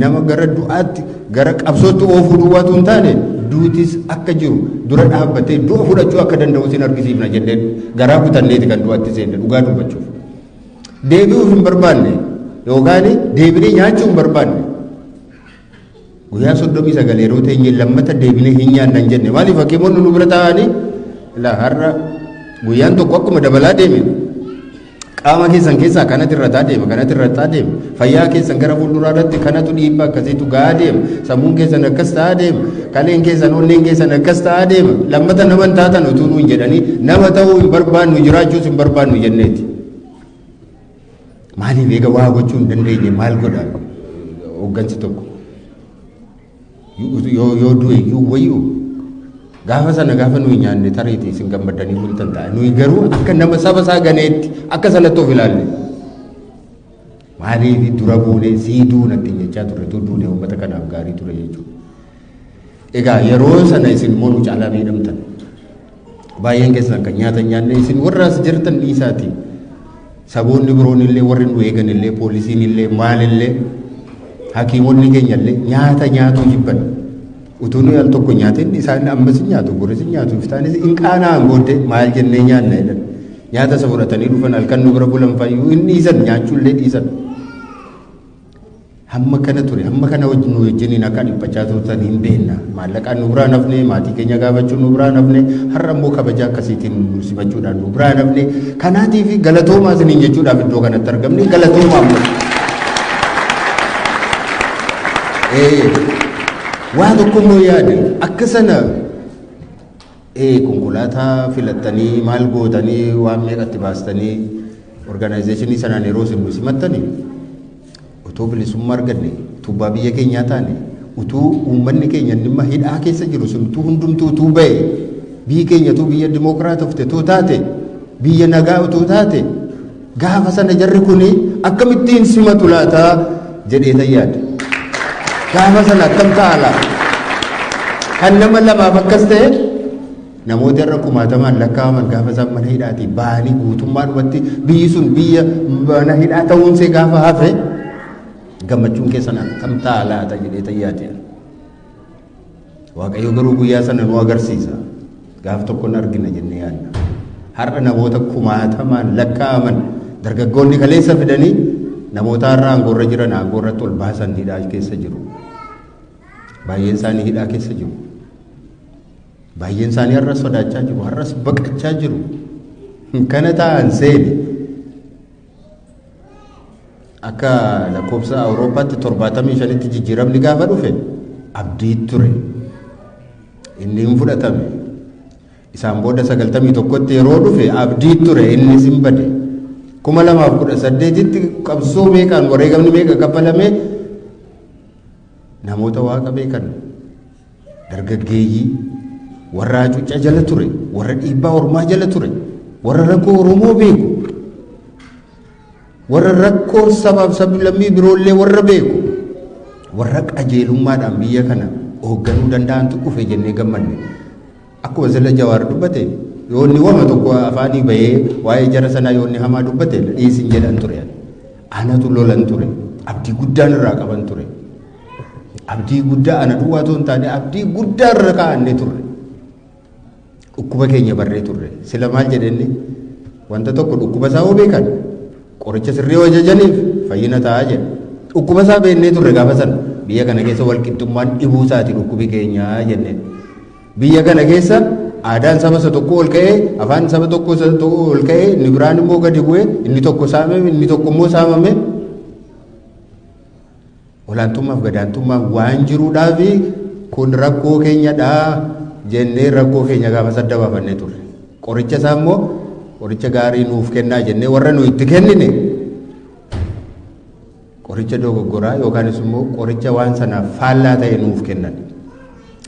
nama gara du'aatti gara qabsootti oofuu duwwaatu hin taane duutis akka jiru dura dhaabbatee du'a fudhachuu akka danda'u sin argisiifna jennee garaa kutanneeti kan du'aatti seenne dhugaa dubbachuuf. Deebi'uuf hin barbaanne yookaan deebinee nyaachuu hin barbaanne. Guyyaa 39 yeroo teenye lammata deebinee hin nyaanna hin jenne. Maaliif hakiimonni nu bira taa'anii laa har'a guyyaan tokko akkuma dabalaa deeme qaama keessan keessaa kanatu irrataa deema, kanatu irrataa deema, fayyaa keessan gara fuulduraa irratti kanatu dhiibbaa akkasiitu gahaa deema, sammuun keessan akkas ta'aa deema, kaleen keessan onneen keessan akkas ta'aa deema, lammata nama hin taatan utuu nuun jedhanii nama ta'uu hin barbaannu, jiraachuus hin barbaannu jenneeti. Maaliif eega waa gochuu hin dandeenye maal godha hooggansi tokko? Yoo du'e iyyuu wayyuu gaafa sana gaafa nuyi nyaanne tariitii isin gammaddanii bultan ta'a. Nuyi garuu akka nama saba isaa ganeetti akka sanatti of ilaalle. Maaliif dura buunee sii duunatti jechaa turre tu duune uummata kanaaf gaarii ture jechuudha. Egaa yeroo sana isin immoo nu caalaa miidhamtan. Baay'een keessan kan nyaata hin nyaanne isin warra as jirtan dhiisaati. Saboonni biroon illee warri nu eegan illee poolisiin illee maal illee hakiimonni keenya illee nyaata nyaatuu jibban. Utuu nuyi al tokko nyaatin isaan ammas hin nyaatu, boris hin nyaatu, iftaanis hin qaana'an booddee maal jennee nyaanna jedhan. Nyaata isa fudhatanii dhufan halkan nu bira bulan fayyuu hin dhiisan, nyaachuu illee dhiisan. Hamma kana ture, hamma kana nu wajjiniin akka dhiphachaa turtan hin beekna. Maallaqaan nu biraa nafne, maatii keenya gaafachuu nu biraa nafne, har'a immoo kabaja akkasiitiin nu simachuudhaan nu biraa nafne. Kanaatiif galatoomaa isiniin jechuudhaaf iddoo kanatti argamne, galatoomaa ammoo. Waa tokko immoo yaade akka sana konkolaataa filattanii maal gootanii waan meeqatti baastanii organizeeshinii sanaan yeroo isin nu simattanii utuu bilisummaa arganne, utuu biyya keenyaa taane, utuu uummanni keenya dhimma hidhaa keessa jiru sun utuu hundumtuu utuu ba'e, biyyi keenya utuu biyya dimookiraatofte utuu taate, biyya nagaa utuu taate, gaafa sana jarri kuni akkamittiin simatu laataa jedhee tayyaade. Gaafa sana akkam ta'a laata? Kan nama lamaaf akkas ta'e namoota irra kumaatamaan lakkaa'aman gaafa isaan mana hidhaatii ba'anii guutummaadhumatti biyyi sun biyya mana hidhaa ta'uunsee gaafa hafe gammachuun keessan akkam ta'a laata jedhee tayyaate. Waaqayyo garuu guyyaa sana nu agarsiisa. Gaaf tokko hin argina jennee yaadna. Har'a namoota kumaatamaan lakkaa'aman dargaggoonni kaleessa fidanii namoota har'a aangoorra jiran aangoorratti ol baasan hidhaa keessa jiru. Baay'een isaanii hidhaa keessa jiru. Baay'een isaanii har'as sodaachaa jiru, har'as baqachaa jiru. Kana ta'an seeni. Akka lakkoofsa Awurooppaatti 75tti jijjiiramni gaafa dhufe abdii ture. Inni hin fudhatame. Isaan booda 91tti yeroo dhufe abdii ture, innis hin bade. 2018tti qabsoo meeqaan, wareegamni meeqa kaffalame, namoota waaqa beekan, dargaggeeyyii, warra hacuuccaa jala ture, warra dhiibbaa ormaa jala ture, warra rakkoo Oromoo beeku, warra rakkoo sabaaf sablammii biroollee warra beeku, warra qajeelummaadhaan biyya kana hoogganuu danda'antu dhufe jennee gammanne. Akkuma sila Jawaar dubbate, yoo inni wama tokko afaanii bahee waa'ee jara sanaa yoo inni hamaa dubbate dhiisin jedhan ture. Anatu lolan ture. Abdii guddaan irraa qaban ture. Abdii guddaa ana duwwaa otoo hin taane abdii guddaa irra kaa'annee turre. Dhukkuba keenya barree turre. Sila maal jedhenne, wanta tokko dhukkuba isaa hoo beekan qoricha sirrii yoo ajajaniif fayyina ta'a jedhe. Dhukkuba isaa beennee turre gaafa sana, biyya kana keessa walqixxummaan dhibuu isaati dhukkubi keenyaa jenneen. Biyya kana keessa aadaan saba isa tokko ol ka'ee, afaan saba tokko isa tokko ol ka'ee, inni biraan immoo gadi bu'ee, inni tokko saamame, inni tokko immoo saamame. Olaantummaaf gadaantummaan waan jiruudhaaf kun rakkoo keenyadha jennee rakkoo keenya gaafa sadda baafannee turre. Qoricha isaa immoo qoricha gaarii nuuf kennaa jennee warra nu itti kennine qoricha dogoggoraa yookaanis immoo qoricha waan sanaaf faallaa ta'e nuuf kennan.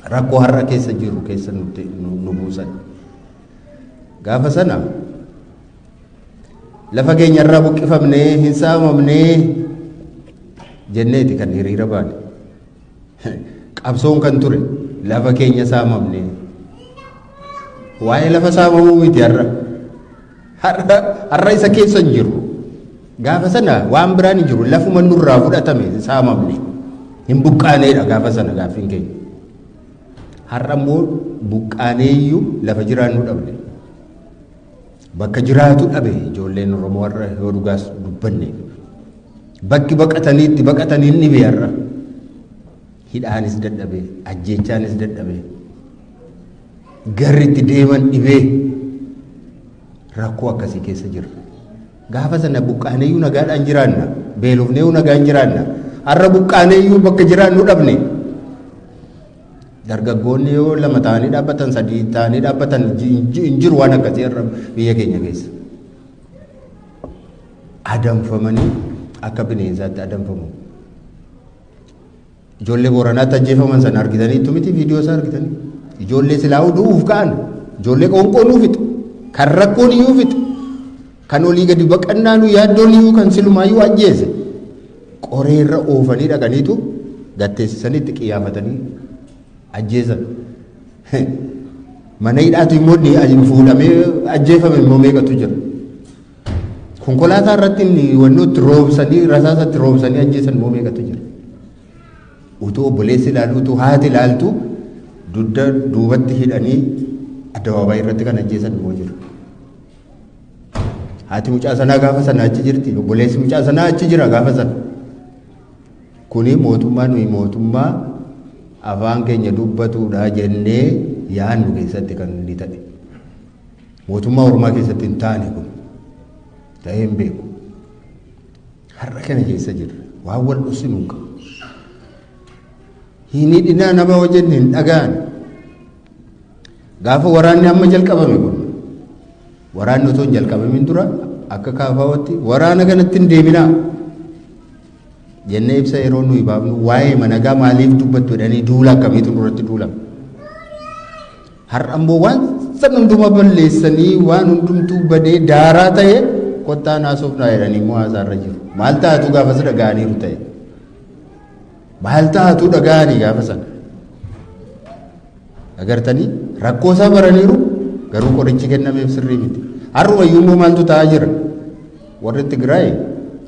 Rakkoo har'a keessa jiru keessa nu buusan. Gaafa sana lafa keenya irraa buqqifamnee hin saamamnee jenneeti kan hiriira baane. Qabsoon kan ture lafa keenya saamamnee. Waa'ee lafa saamamuu miti har'a. Har'a isa keessa hin jirru. Gaafa sana waan biraan hin jiru, lafuma nurraa fudhatame saamamne. Hin buqqaaneedha gaafa sana gaaffiin keenya. Har'a immoo buqqaaneeyyuu lafa jiraannu dhabne. Bakka jiraatu dhabe ijoolleen Oromoo har'a yoo dhugaas dubbanne. Bakki baqatanii itti baqatanii hin dhibe har'a. Hidhaanis dadhabe, ajjeechaanis dadhabe. Garri itti deeman dhibee rakkoo akkasii keessa jira. Gaafa sana buqqaaneeyyuu nagaadhaan jiraanna. Beelofneeyyuu nagaan jiraanna. Har'a buqqaaneeyyuu bakka jiraannu dhabne. Dargaggoonni yoo lama ta'anii dhaabbatan, sadii ta'anii dhaabbatan hin jiru waan akkasii har'a biyya keenya keessa. Adamfamanii akka bineensaatti adamfamu. Ijoollee Booranaatti ajjeefaman sana argitaniittu miti, viidiyoo isaa argitanii? Ijoollee silaa'uu du'uuf ka'an, ijoollee qoonqoo nuu fixe, kan rakkoon iyyuu fixe, kan olii gadi baqannaa nu yaaddoon iyyuu kan silumaayyuu ajjeese. Qoreerra oofanii dhaqaniitu gatteessisanii itti qiyaafatanii ajjeesan. Mana hidhaatu immoo fuudhamee ajjeefame immoo meeqatu jira. Konkolaataa irratti inni wannoo itti roobsanii, rasaasa itti roobsanii ajjeesan immoo meeqatu jira. Utuu obboleessi ilaalu, utuu haati ilaaltu, dugda duubatti hidhanii addabaabaayii irratti kan ajjeesan immoo jira. Haati mucaa sanaa gaafa sana achi jirti. Obboleessi mucaa sanaa achi jira gaafa sana. Kuni mootummaa nuyi mootummaa afaan keenya dubbatuudha jennee yaannu keessatti kan inni ta'e. Mootummaa ormaa keessatti hin taane, kun ta'ee hin beeku. Har'a kana keessa jirra. Waan wal dhoksinu hin qabu. Hin hidhinaa nama hojjenne hin dhaga'an. Gaafa waraanni amma jalqabame kun, waraanni otoo hin jalqabamin dura akka kaafaawatti waraana kanatti hin deeminaa jennee ibsa yeroo nuyi baafnu, waa'ee managaa maaliif dubbattu jedhanii duula akkamiitu nurratti duulama. Har'a immoo waan san hundumaa balleessanii, waan hundumtuu badee daaraa ta'e, kottaa naasofnaa jedhanii immoo haasaarra jiru. Maal taatu gaafas dhaga'aniiru ta'e? Maal taatu dhaga'anii gaafa sana? Agartanii, rakkoo isaa baraniiru, garuu qorichi kennameef sirrii miti. Har'umayyuu immoo maaltu ta'aa jira? Warri Tigraay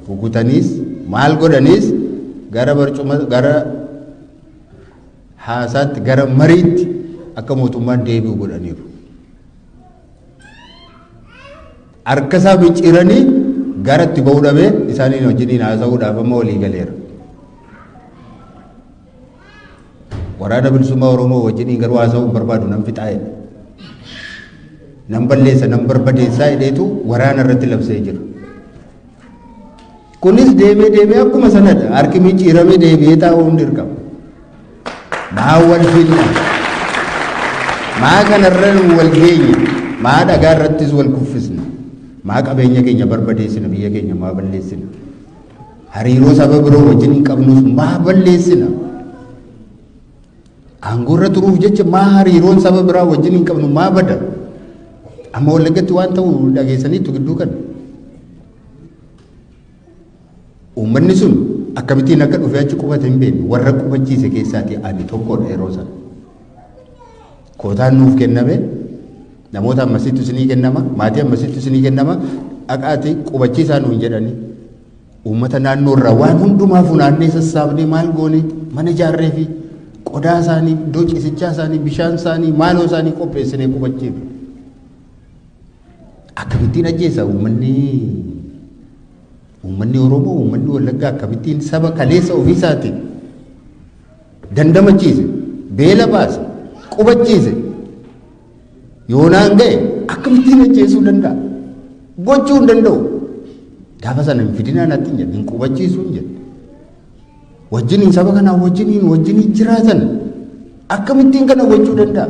rukutaniis maal godhaniis gara barcuma, gara haasaatti, gara mariitti akka mootummaan deebi'u godhaniiru. Harka isaa micciiranii gara itti ba'uu dhabee isaaniin wajjiniin haasa'uudhaaf amma walii galeera. Waraana Bilisummaa Oromoo wajjiniin garuu haasa'uu hin barbaadu, nan fixaa jedhe. Nan balleessa, nan barbadeessaa jedheetu waraana irratti labsee jira. Kunis deemee deemee akkuma sanadha. Harki micciiramee deebi'ee taa'uun dirqama. Maa wal finna? Maa kanarra wal geenye? Maa dhagaa irrattis wal kuffisna? Maa qabeenya keenya barbadeessina? Biyya keenya maa balleessina? Hariiroo saba biroo wajjin hin qabnus maa balleessina? Aangoorra turuuf jecha maa hariiroon saba biraa wajjin hin qabnu maa bada? Amma Wallaggatti waan ta'u dhageessaniitu gidduu kana. Uummanni sun akkamittiin akka dhufee achi qubate hin beekne, warra qubachiise keessaatii ani tokkodha yeroo sana. Kootaan nuuf kenname, namoota ammasitti isinii kennama, maatii ammasitti isinii kennama, dhaqaatii qubachiisaa nuun jedhanii. Uummata naannoo irraa waan hundumaa funaannee sassaabnee maal goone, mana ijaarree fi qodaa isaanii, iddoo ciisichaa isaanii, bishaan isaanii, maaloo isaanii qopheessinee qubachiifne. Akkamittiin ajjeesa uummanni Oromoo, uummanni Wallaggaa akkamittiin saba kaleessa ofiisaatiin dandamachiise, beela baase, qubachiise, yoonaan ga'e akkamittiin ajjeesuu danda'a? Gochuu hin danda'u. Gaafa sana hin fidinaa natti hin jenne, hin qubachiisuu hin jenne. Wajjiniin saba kanaa wajjiniin jiraatan akkamittiin kana gochuu danda'a?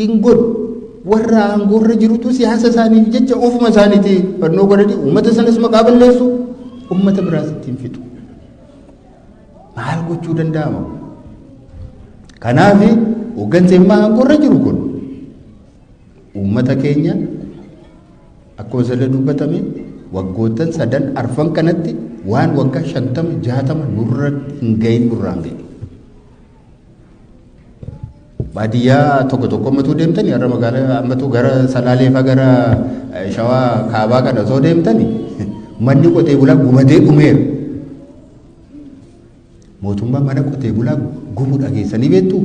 Hin godhu. Warra aangoorra jirutu siyaasa isaaniif jecha ofuma isaaniitii fannoo godhanii uummata sanas maqaa balleessu, uummata biraas ittiin fixu. Maal gochuu danda'ama? Kanaaf hooggansi ammaa aangoorra jiru kun uummata keenya akkuma sirrii dubbatame waggoottan sadan arfan kanatti waan waggaa 50 60 nurra hin gahin nurraan gahe. Baadiyyaa tokko tokko ammatuu deemtanii, har'a magaalaa ammatuu gara Salaalee fa'aa, gara Shawaa kaabaa kana osoo deemtanii, manni qotee bulaa gubatee dhumeera. Mootummaan mana qotee bulaa gubu dhageessanii beektu?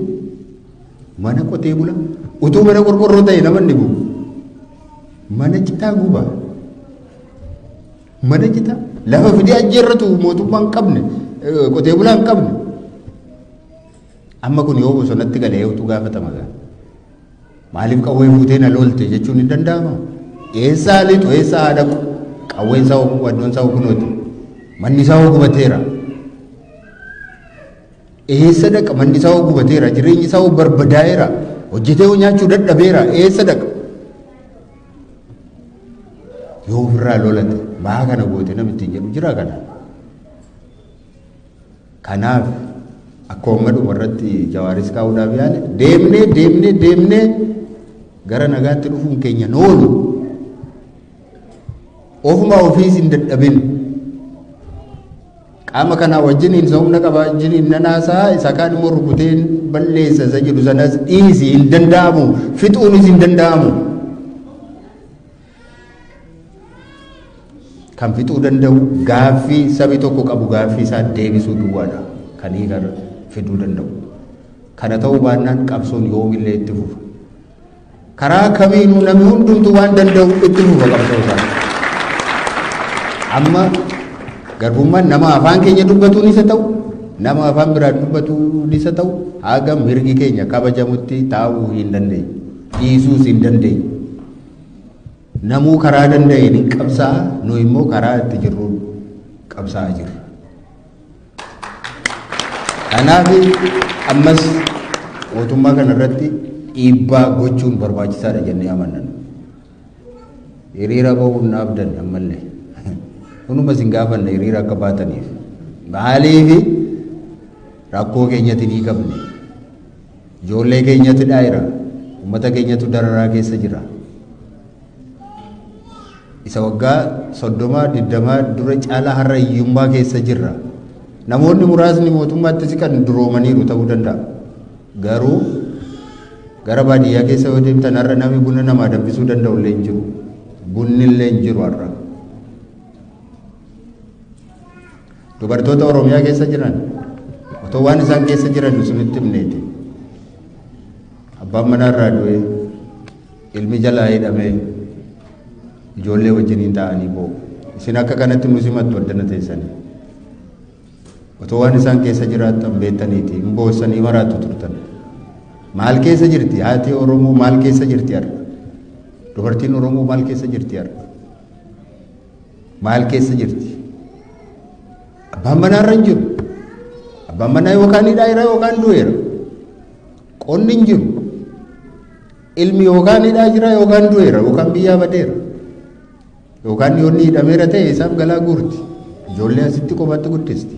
Mana qotee bulaa utuu mana qorqorroo ta'e nama inni gubu. Mana citaa guba. Mana citaa lafa fidee ajjeerratu mootummaan hin qabne, qotee bulaa hin qabne. Amma kun yoo bosonatti galee utuu gaafatama gaa. Maaliif qawwee fuutee na lolte jechuun hin danda'ama? Eessaa lixu, eessaa haa dhaqu? Qawween isaa wannoon isaa kunooti. Manni isaa gubateera. Eessa dhaqa? Manni isaa gubateera. Jireenyi isaa barbadaa'eera. Hojjetee nyaachuu dadhabeera. Eessa dhaqa? Yoo ofirraa lolate maa kana goote namni ittiin jedhu jira kana. Kanaaf akka dhuma irratti Jawaaris kaa'uudhaaf yaale, deemnee deemnee deemnee gara nagaatti dhufuun keenya noolu. Ofuma ofiis hin dadhabin. Qaama kanaa wajjiniin isa humna qabaa wajjiniin nanaasaa, isa kaan immoo rukuteen balleessa isa jedhu sanas dhiisi, hin danda'amu, fixuunis hin danda'amu. Kan fixuu danda'u gaaffii sabi tokko qabu gaaffii isaa deebisuu duwwaadha kan hiika fiduu danda'u. Kana ta'uu baannaan qabsoon yoomillee itti fufa. Karaa kamiinuu namni hundumtuu waan danda'u itti fufa qabsoo isaa. Amma garbummaan nama afaan keenya dubbatuun isa ta'u, nama afaan biraan dubbatuun isa ta'u, haga mirgi keenya kabajamutti taa'uu hin dandeenyu. Dhiisuus hin dandeenyu. Namuu karaa danda'een hin qabsaa'a, nu immoo karaa itti jirru qabsaa'aa jirra. Kanaaf ammas mootummaa kana irratti dhiibbaa gochuun barbaachisaadha jennee amanna. Hiriira bahuun dhaabdan ammallee. Hunuma isin gaafanna hiriira akka baataniif. Maaliif rakkoo keenyatti ni qabne. Ijoollee keenyatti dhaayira. Uummata keenyatu dararaa keessa jira. Isa waggaa 30 20 dura caalaa har'a hiyyummaa keessa jirra. Namoonni muraasni mootummaatti siqan duroomaniiru ta'uu danda'a. Garuu gara baadiyyaa keessa yoo deemtan har'a namni buna namaa danfisuu danda'u illee hin jiru. Bunni illee hin jiru har'a. Dubartoota Oromiyaa keessa jiran otoo waan isaan keessa jiran isinitti himneeti. Abbaan manaa irraa du'ee, ilmi jalaa hidhamee, ijoollee wajjiniin ta'anii boo'u. Isin akka kanatti nu simattu addana teessanii. Otoo waan isaan keessa jiraattan beektaniiti hin boossanii maraattu turtan. Maal keessa jirti haati Oromoo, maal keessa jirti har'a? Dubartiin Oromoo maal keessa jirti har'a? Maal keessa jirti? Abbaan manaa irra hin jiru. Abbaan manaa yookaan hidhaa jira yookaan du'eera. Qonni hin jiru. Ilmi yookaan hidhaa jira yookaan du'eera yookaan biyyaa badeera. Yookaan yoonni hidhameera ta'e isaaf galaa guurti. Ijoollee asitti qofatti guddisti.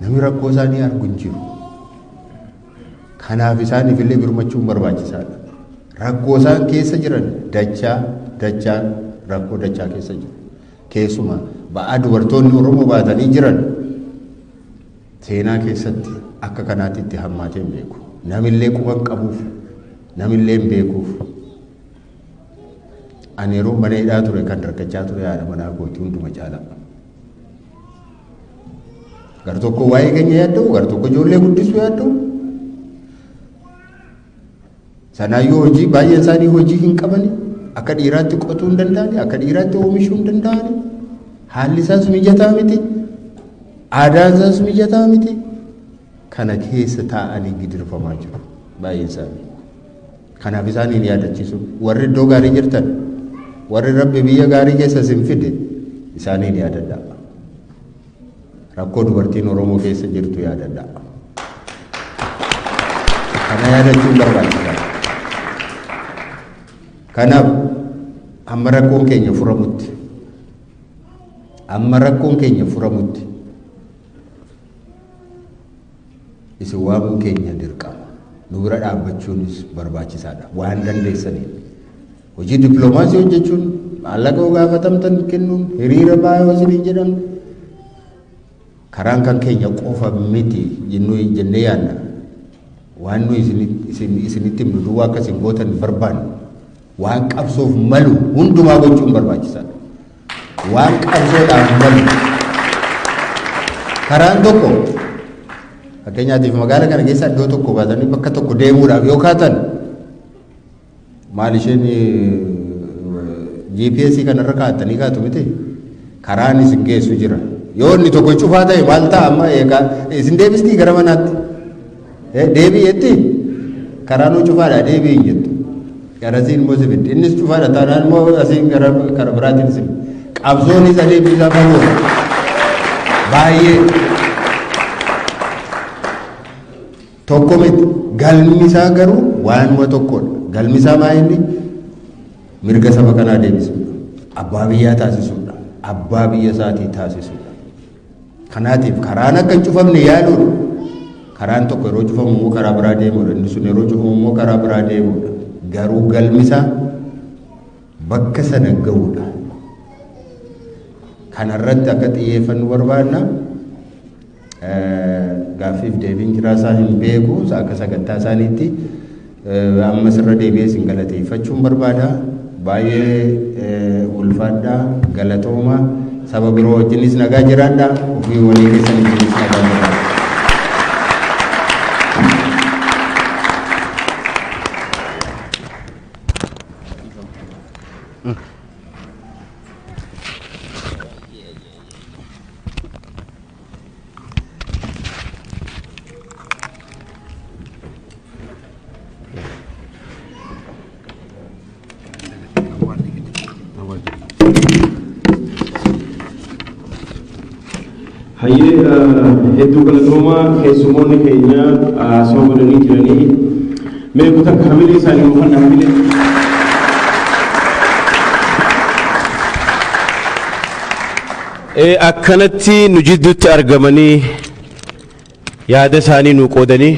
Namni rakkoo isaanii argu hin jiru. Kanaaf isaaniif illee birmachuun barbaachisaadha. Rakkoo isaan keessa jiran dachaa dachaan rakkoo dachaa keessa jiru. Keessumaa ba'aa dubartoonni Oromoo baatanii jiran seenaa keessatti akka kanaatti itti hammaatee hin beeku. Namillee quba hin qabuuf, namillee hin beekuuf. Ani yeroo mana hidhaa ture kan rakkachaa ture haadha manaa kooti hunduma caalaa. Gar tokko waa'ee keenya yaadda'u, gar tokko ijoollee guddisuu yaadda'u. Sanaayyuu hojii baay'een isaanii hojii hin qabani. Akka dhiiraatti qotuu hin danda'ani, akka dhiiraatti oomishuu hin danda'ani. Haalli isaas mijataa miti. Aadaan isaas mijataa miti. Kana keessa taa'anii gidirfamaa jiru baay'een isaanii. Kanaaf isaaniin yaadachiisu warri iddoo gaarii jirtan, warri Rabbi biyya gaarii keessa isin fide, isaaniin yaadadhaa. Rakkoo dubartiin Oromoo keessa jirtu yaadadhaa. Kana yaadachuun barbaachisaadha. Kanaaf amma rakkoon keenya furamutti, amma rakkoon keenya furamutti isin waamuun keenya dirqama. Nu bira dhaabbachuunis barbaachisaadha. Waan dandeessaniin. Hojii dippiloomaasii hojjechuun, maallaqa yoo gaafatamtan kennuun, hiriira baay'ee yoo isiniin jedhamne, karaan kan keenya qofa miti jennuu jennee yaadna. Waan nuyi isinitti himnu duwwaa akka isin gootan hin barbaannu. Waan qabsoof malu hundumaa gochuun barbaachisaadha. Waan qabsoodhaaf malu. Karaan tokko, fakkeenyaatiif, magaala kana keessa iddoo tokko baatanii bakka tokko deemuudhaaf yoo kaatan, maal isheen GPS kanarra kaa'attanii kaatu miti, karaan isin geessu jira. Yoo inni tokko cufaa ta'e maal ta'a? Amma eegaa isin deebistii gara manaatti deebi'etti karaanuu cufaadha, deebi'i hin jettu. Garasiin immoo si fiddi. Innis cufaadha taanaan immoo asiin gara kara biraatiin si qabsoonis adeemsi isaa fagoo baay'ee tokko miti. Galmi isaa garuu waanuma tokkodha. Galmi isaa maa inni? Mirga saba kanaa deebisuudha. Abbaa biyyaa taasisuudha. Abbaa biyya isaatii taasisuudha. Kanaatiif karaan akka hin cufamne yaaluudha. Karaan tokko yeroo cufamu immoo karaa biraa deemuudha. Inni sun yeroo cufamu immoo karaa biraa deemuudha. Garuu galmi isaa bakka sana ga'uudha. Kanarratti akka xiyyeeffannu barbaadna. Gaaffiif deebiin jiraasaa hin beeku akka sagantaa isaaniitti. Ammas irra deebi'ee isin galateeffachuun barbaada. Baay'ee ulfaadhaa, galatooma. Saba biroo wajjinis nagaa jiraadha. Ofii walii keessan wajjinis nagaa jiraadha. Hayyee, hedduu galatoomaa. Keessummoonni keenya haasawaa godhanii jiranii. Mee kutaa hamilee isaanii nuufan hamilee. Akkanatti nu jidduutti argamanii yaada isaanii nu qoodanii,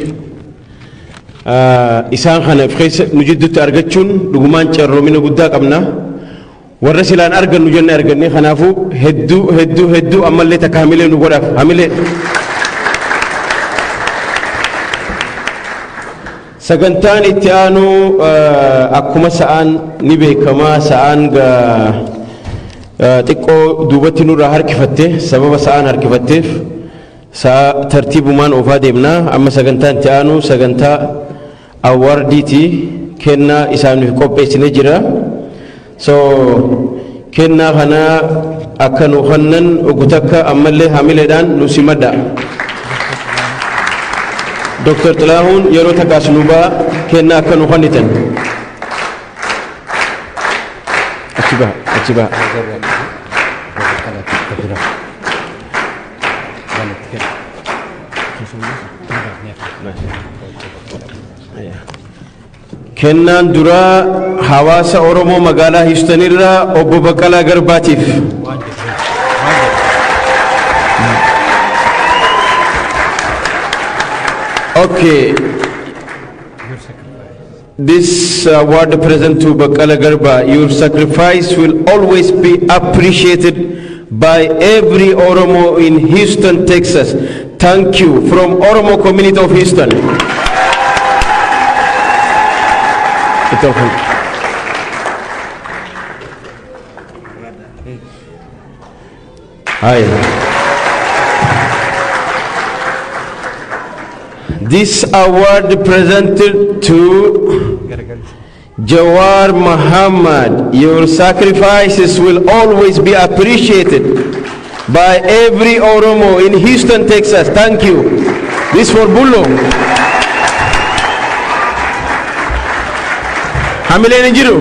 isaan kana keessa nu jidduutti argachuun dhugumaan carroomina guddaa qabna. Warra silaan argannu jenne arganne. Kanaafuu hedduu hedduu hedduu ammallee takka hamilee nu godhaaf, hamilee. Sagantaan itti aanu akkuma sa'aan ni beekama, sa'aan xiqqoo duubatti nurraa harkifatte. Sababa sa'aan harkifatteef sa'a tartiibumaan oofaa deemna. Amma sagantaan itti aanu sagantaa awardiiti, kennaa isaaniif qopheessine jira. So kennaa kana akka nu kennan ogu takka ammallee hamileedhaan nu simadha. Dr. Xilaahuun yeroo takkaas nu ba'a, kennaa akka nu kennitan. Achi baha, achi baha. Kennaan duraa hawaasa Oromoo magaalaa Houston irraa obbo Baqqalaa Garbaatiif. Okay. This award present to Baqqalaa Garba, your sacrifice will always be appreciated by every Oromo in Houston, Texas. Thank you from Oromo community of Houston. It's okay. Hi. This award presented to Jawar Muhammad. Your sacrifices will always be appreciated by every Oromo in Houston, Texas. Thank you. This for Bullo. Hamilee ni jiru.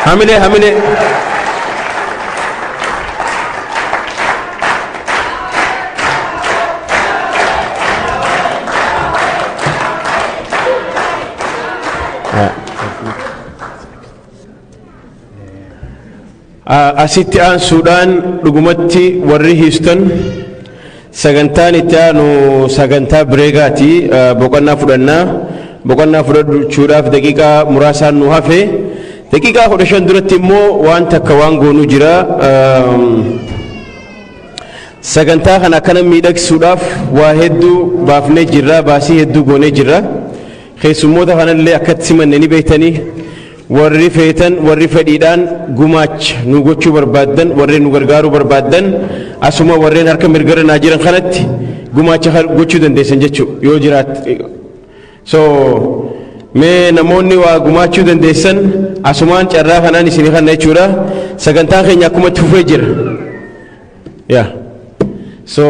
Hamilee, hamilee. Asitti aansuudhaan dhugumatti warri Houston, sagantaan itti aanu sagantaa breakaati. Boqonnaa fudhannaa. Boqonnaa fudhachuudhaaf daqiiqaa muraasaan nu hafe. Daqiiqaa 15 duratti immoo waan takka waan goonuu jira. Sagantaa kana akkana miidhagsuudhaaf waa hedduu baafnee jirra, baasii hedduu goonee jirra. Keessummoota kanallee akkatti simanne ni beektanii. Warri feetan, warri fedhiidhaan gumaacha nu gochuu barbaaddan, warreen nu gargaaruu barbaaddan, asuma warreen harka mirgara naa jiran kanatti gumaacha gochuu dandeessan jechuu yoo jiraat. So mee namoonni waa gumaachuu dandeessan asumaan carraa kanaan isinii kanna jechuudha. Sagantaan keenya akkuma itti fufee jira. Yaa, so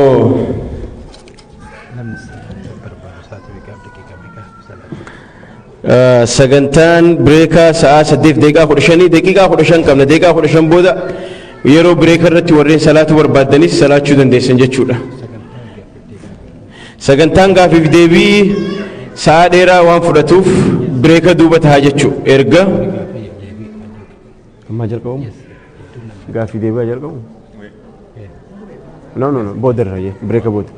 sagantaan breakaa sa'aa 8:15, daqiiqaa 15 qabna. Daqiiqaa 15 booda yeroo breaka irratti warreen salaatu barbaaddanis salaachuu dandeessan jechuudha. Sagantaan gaafiif deebii sa'aa dheeraa waan fudhatuuf breaka duuba tahaa jechuu erga. Ammaa jalqabamu? Gaafii deebii jalqabu? No, no, no, booda irra, breaka booda.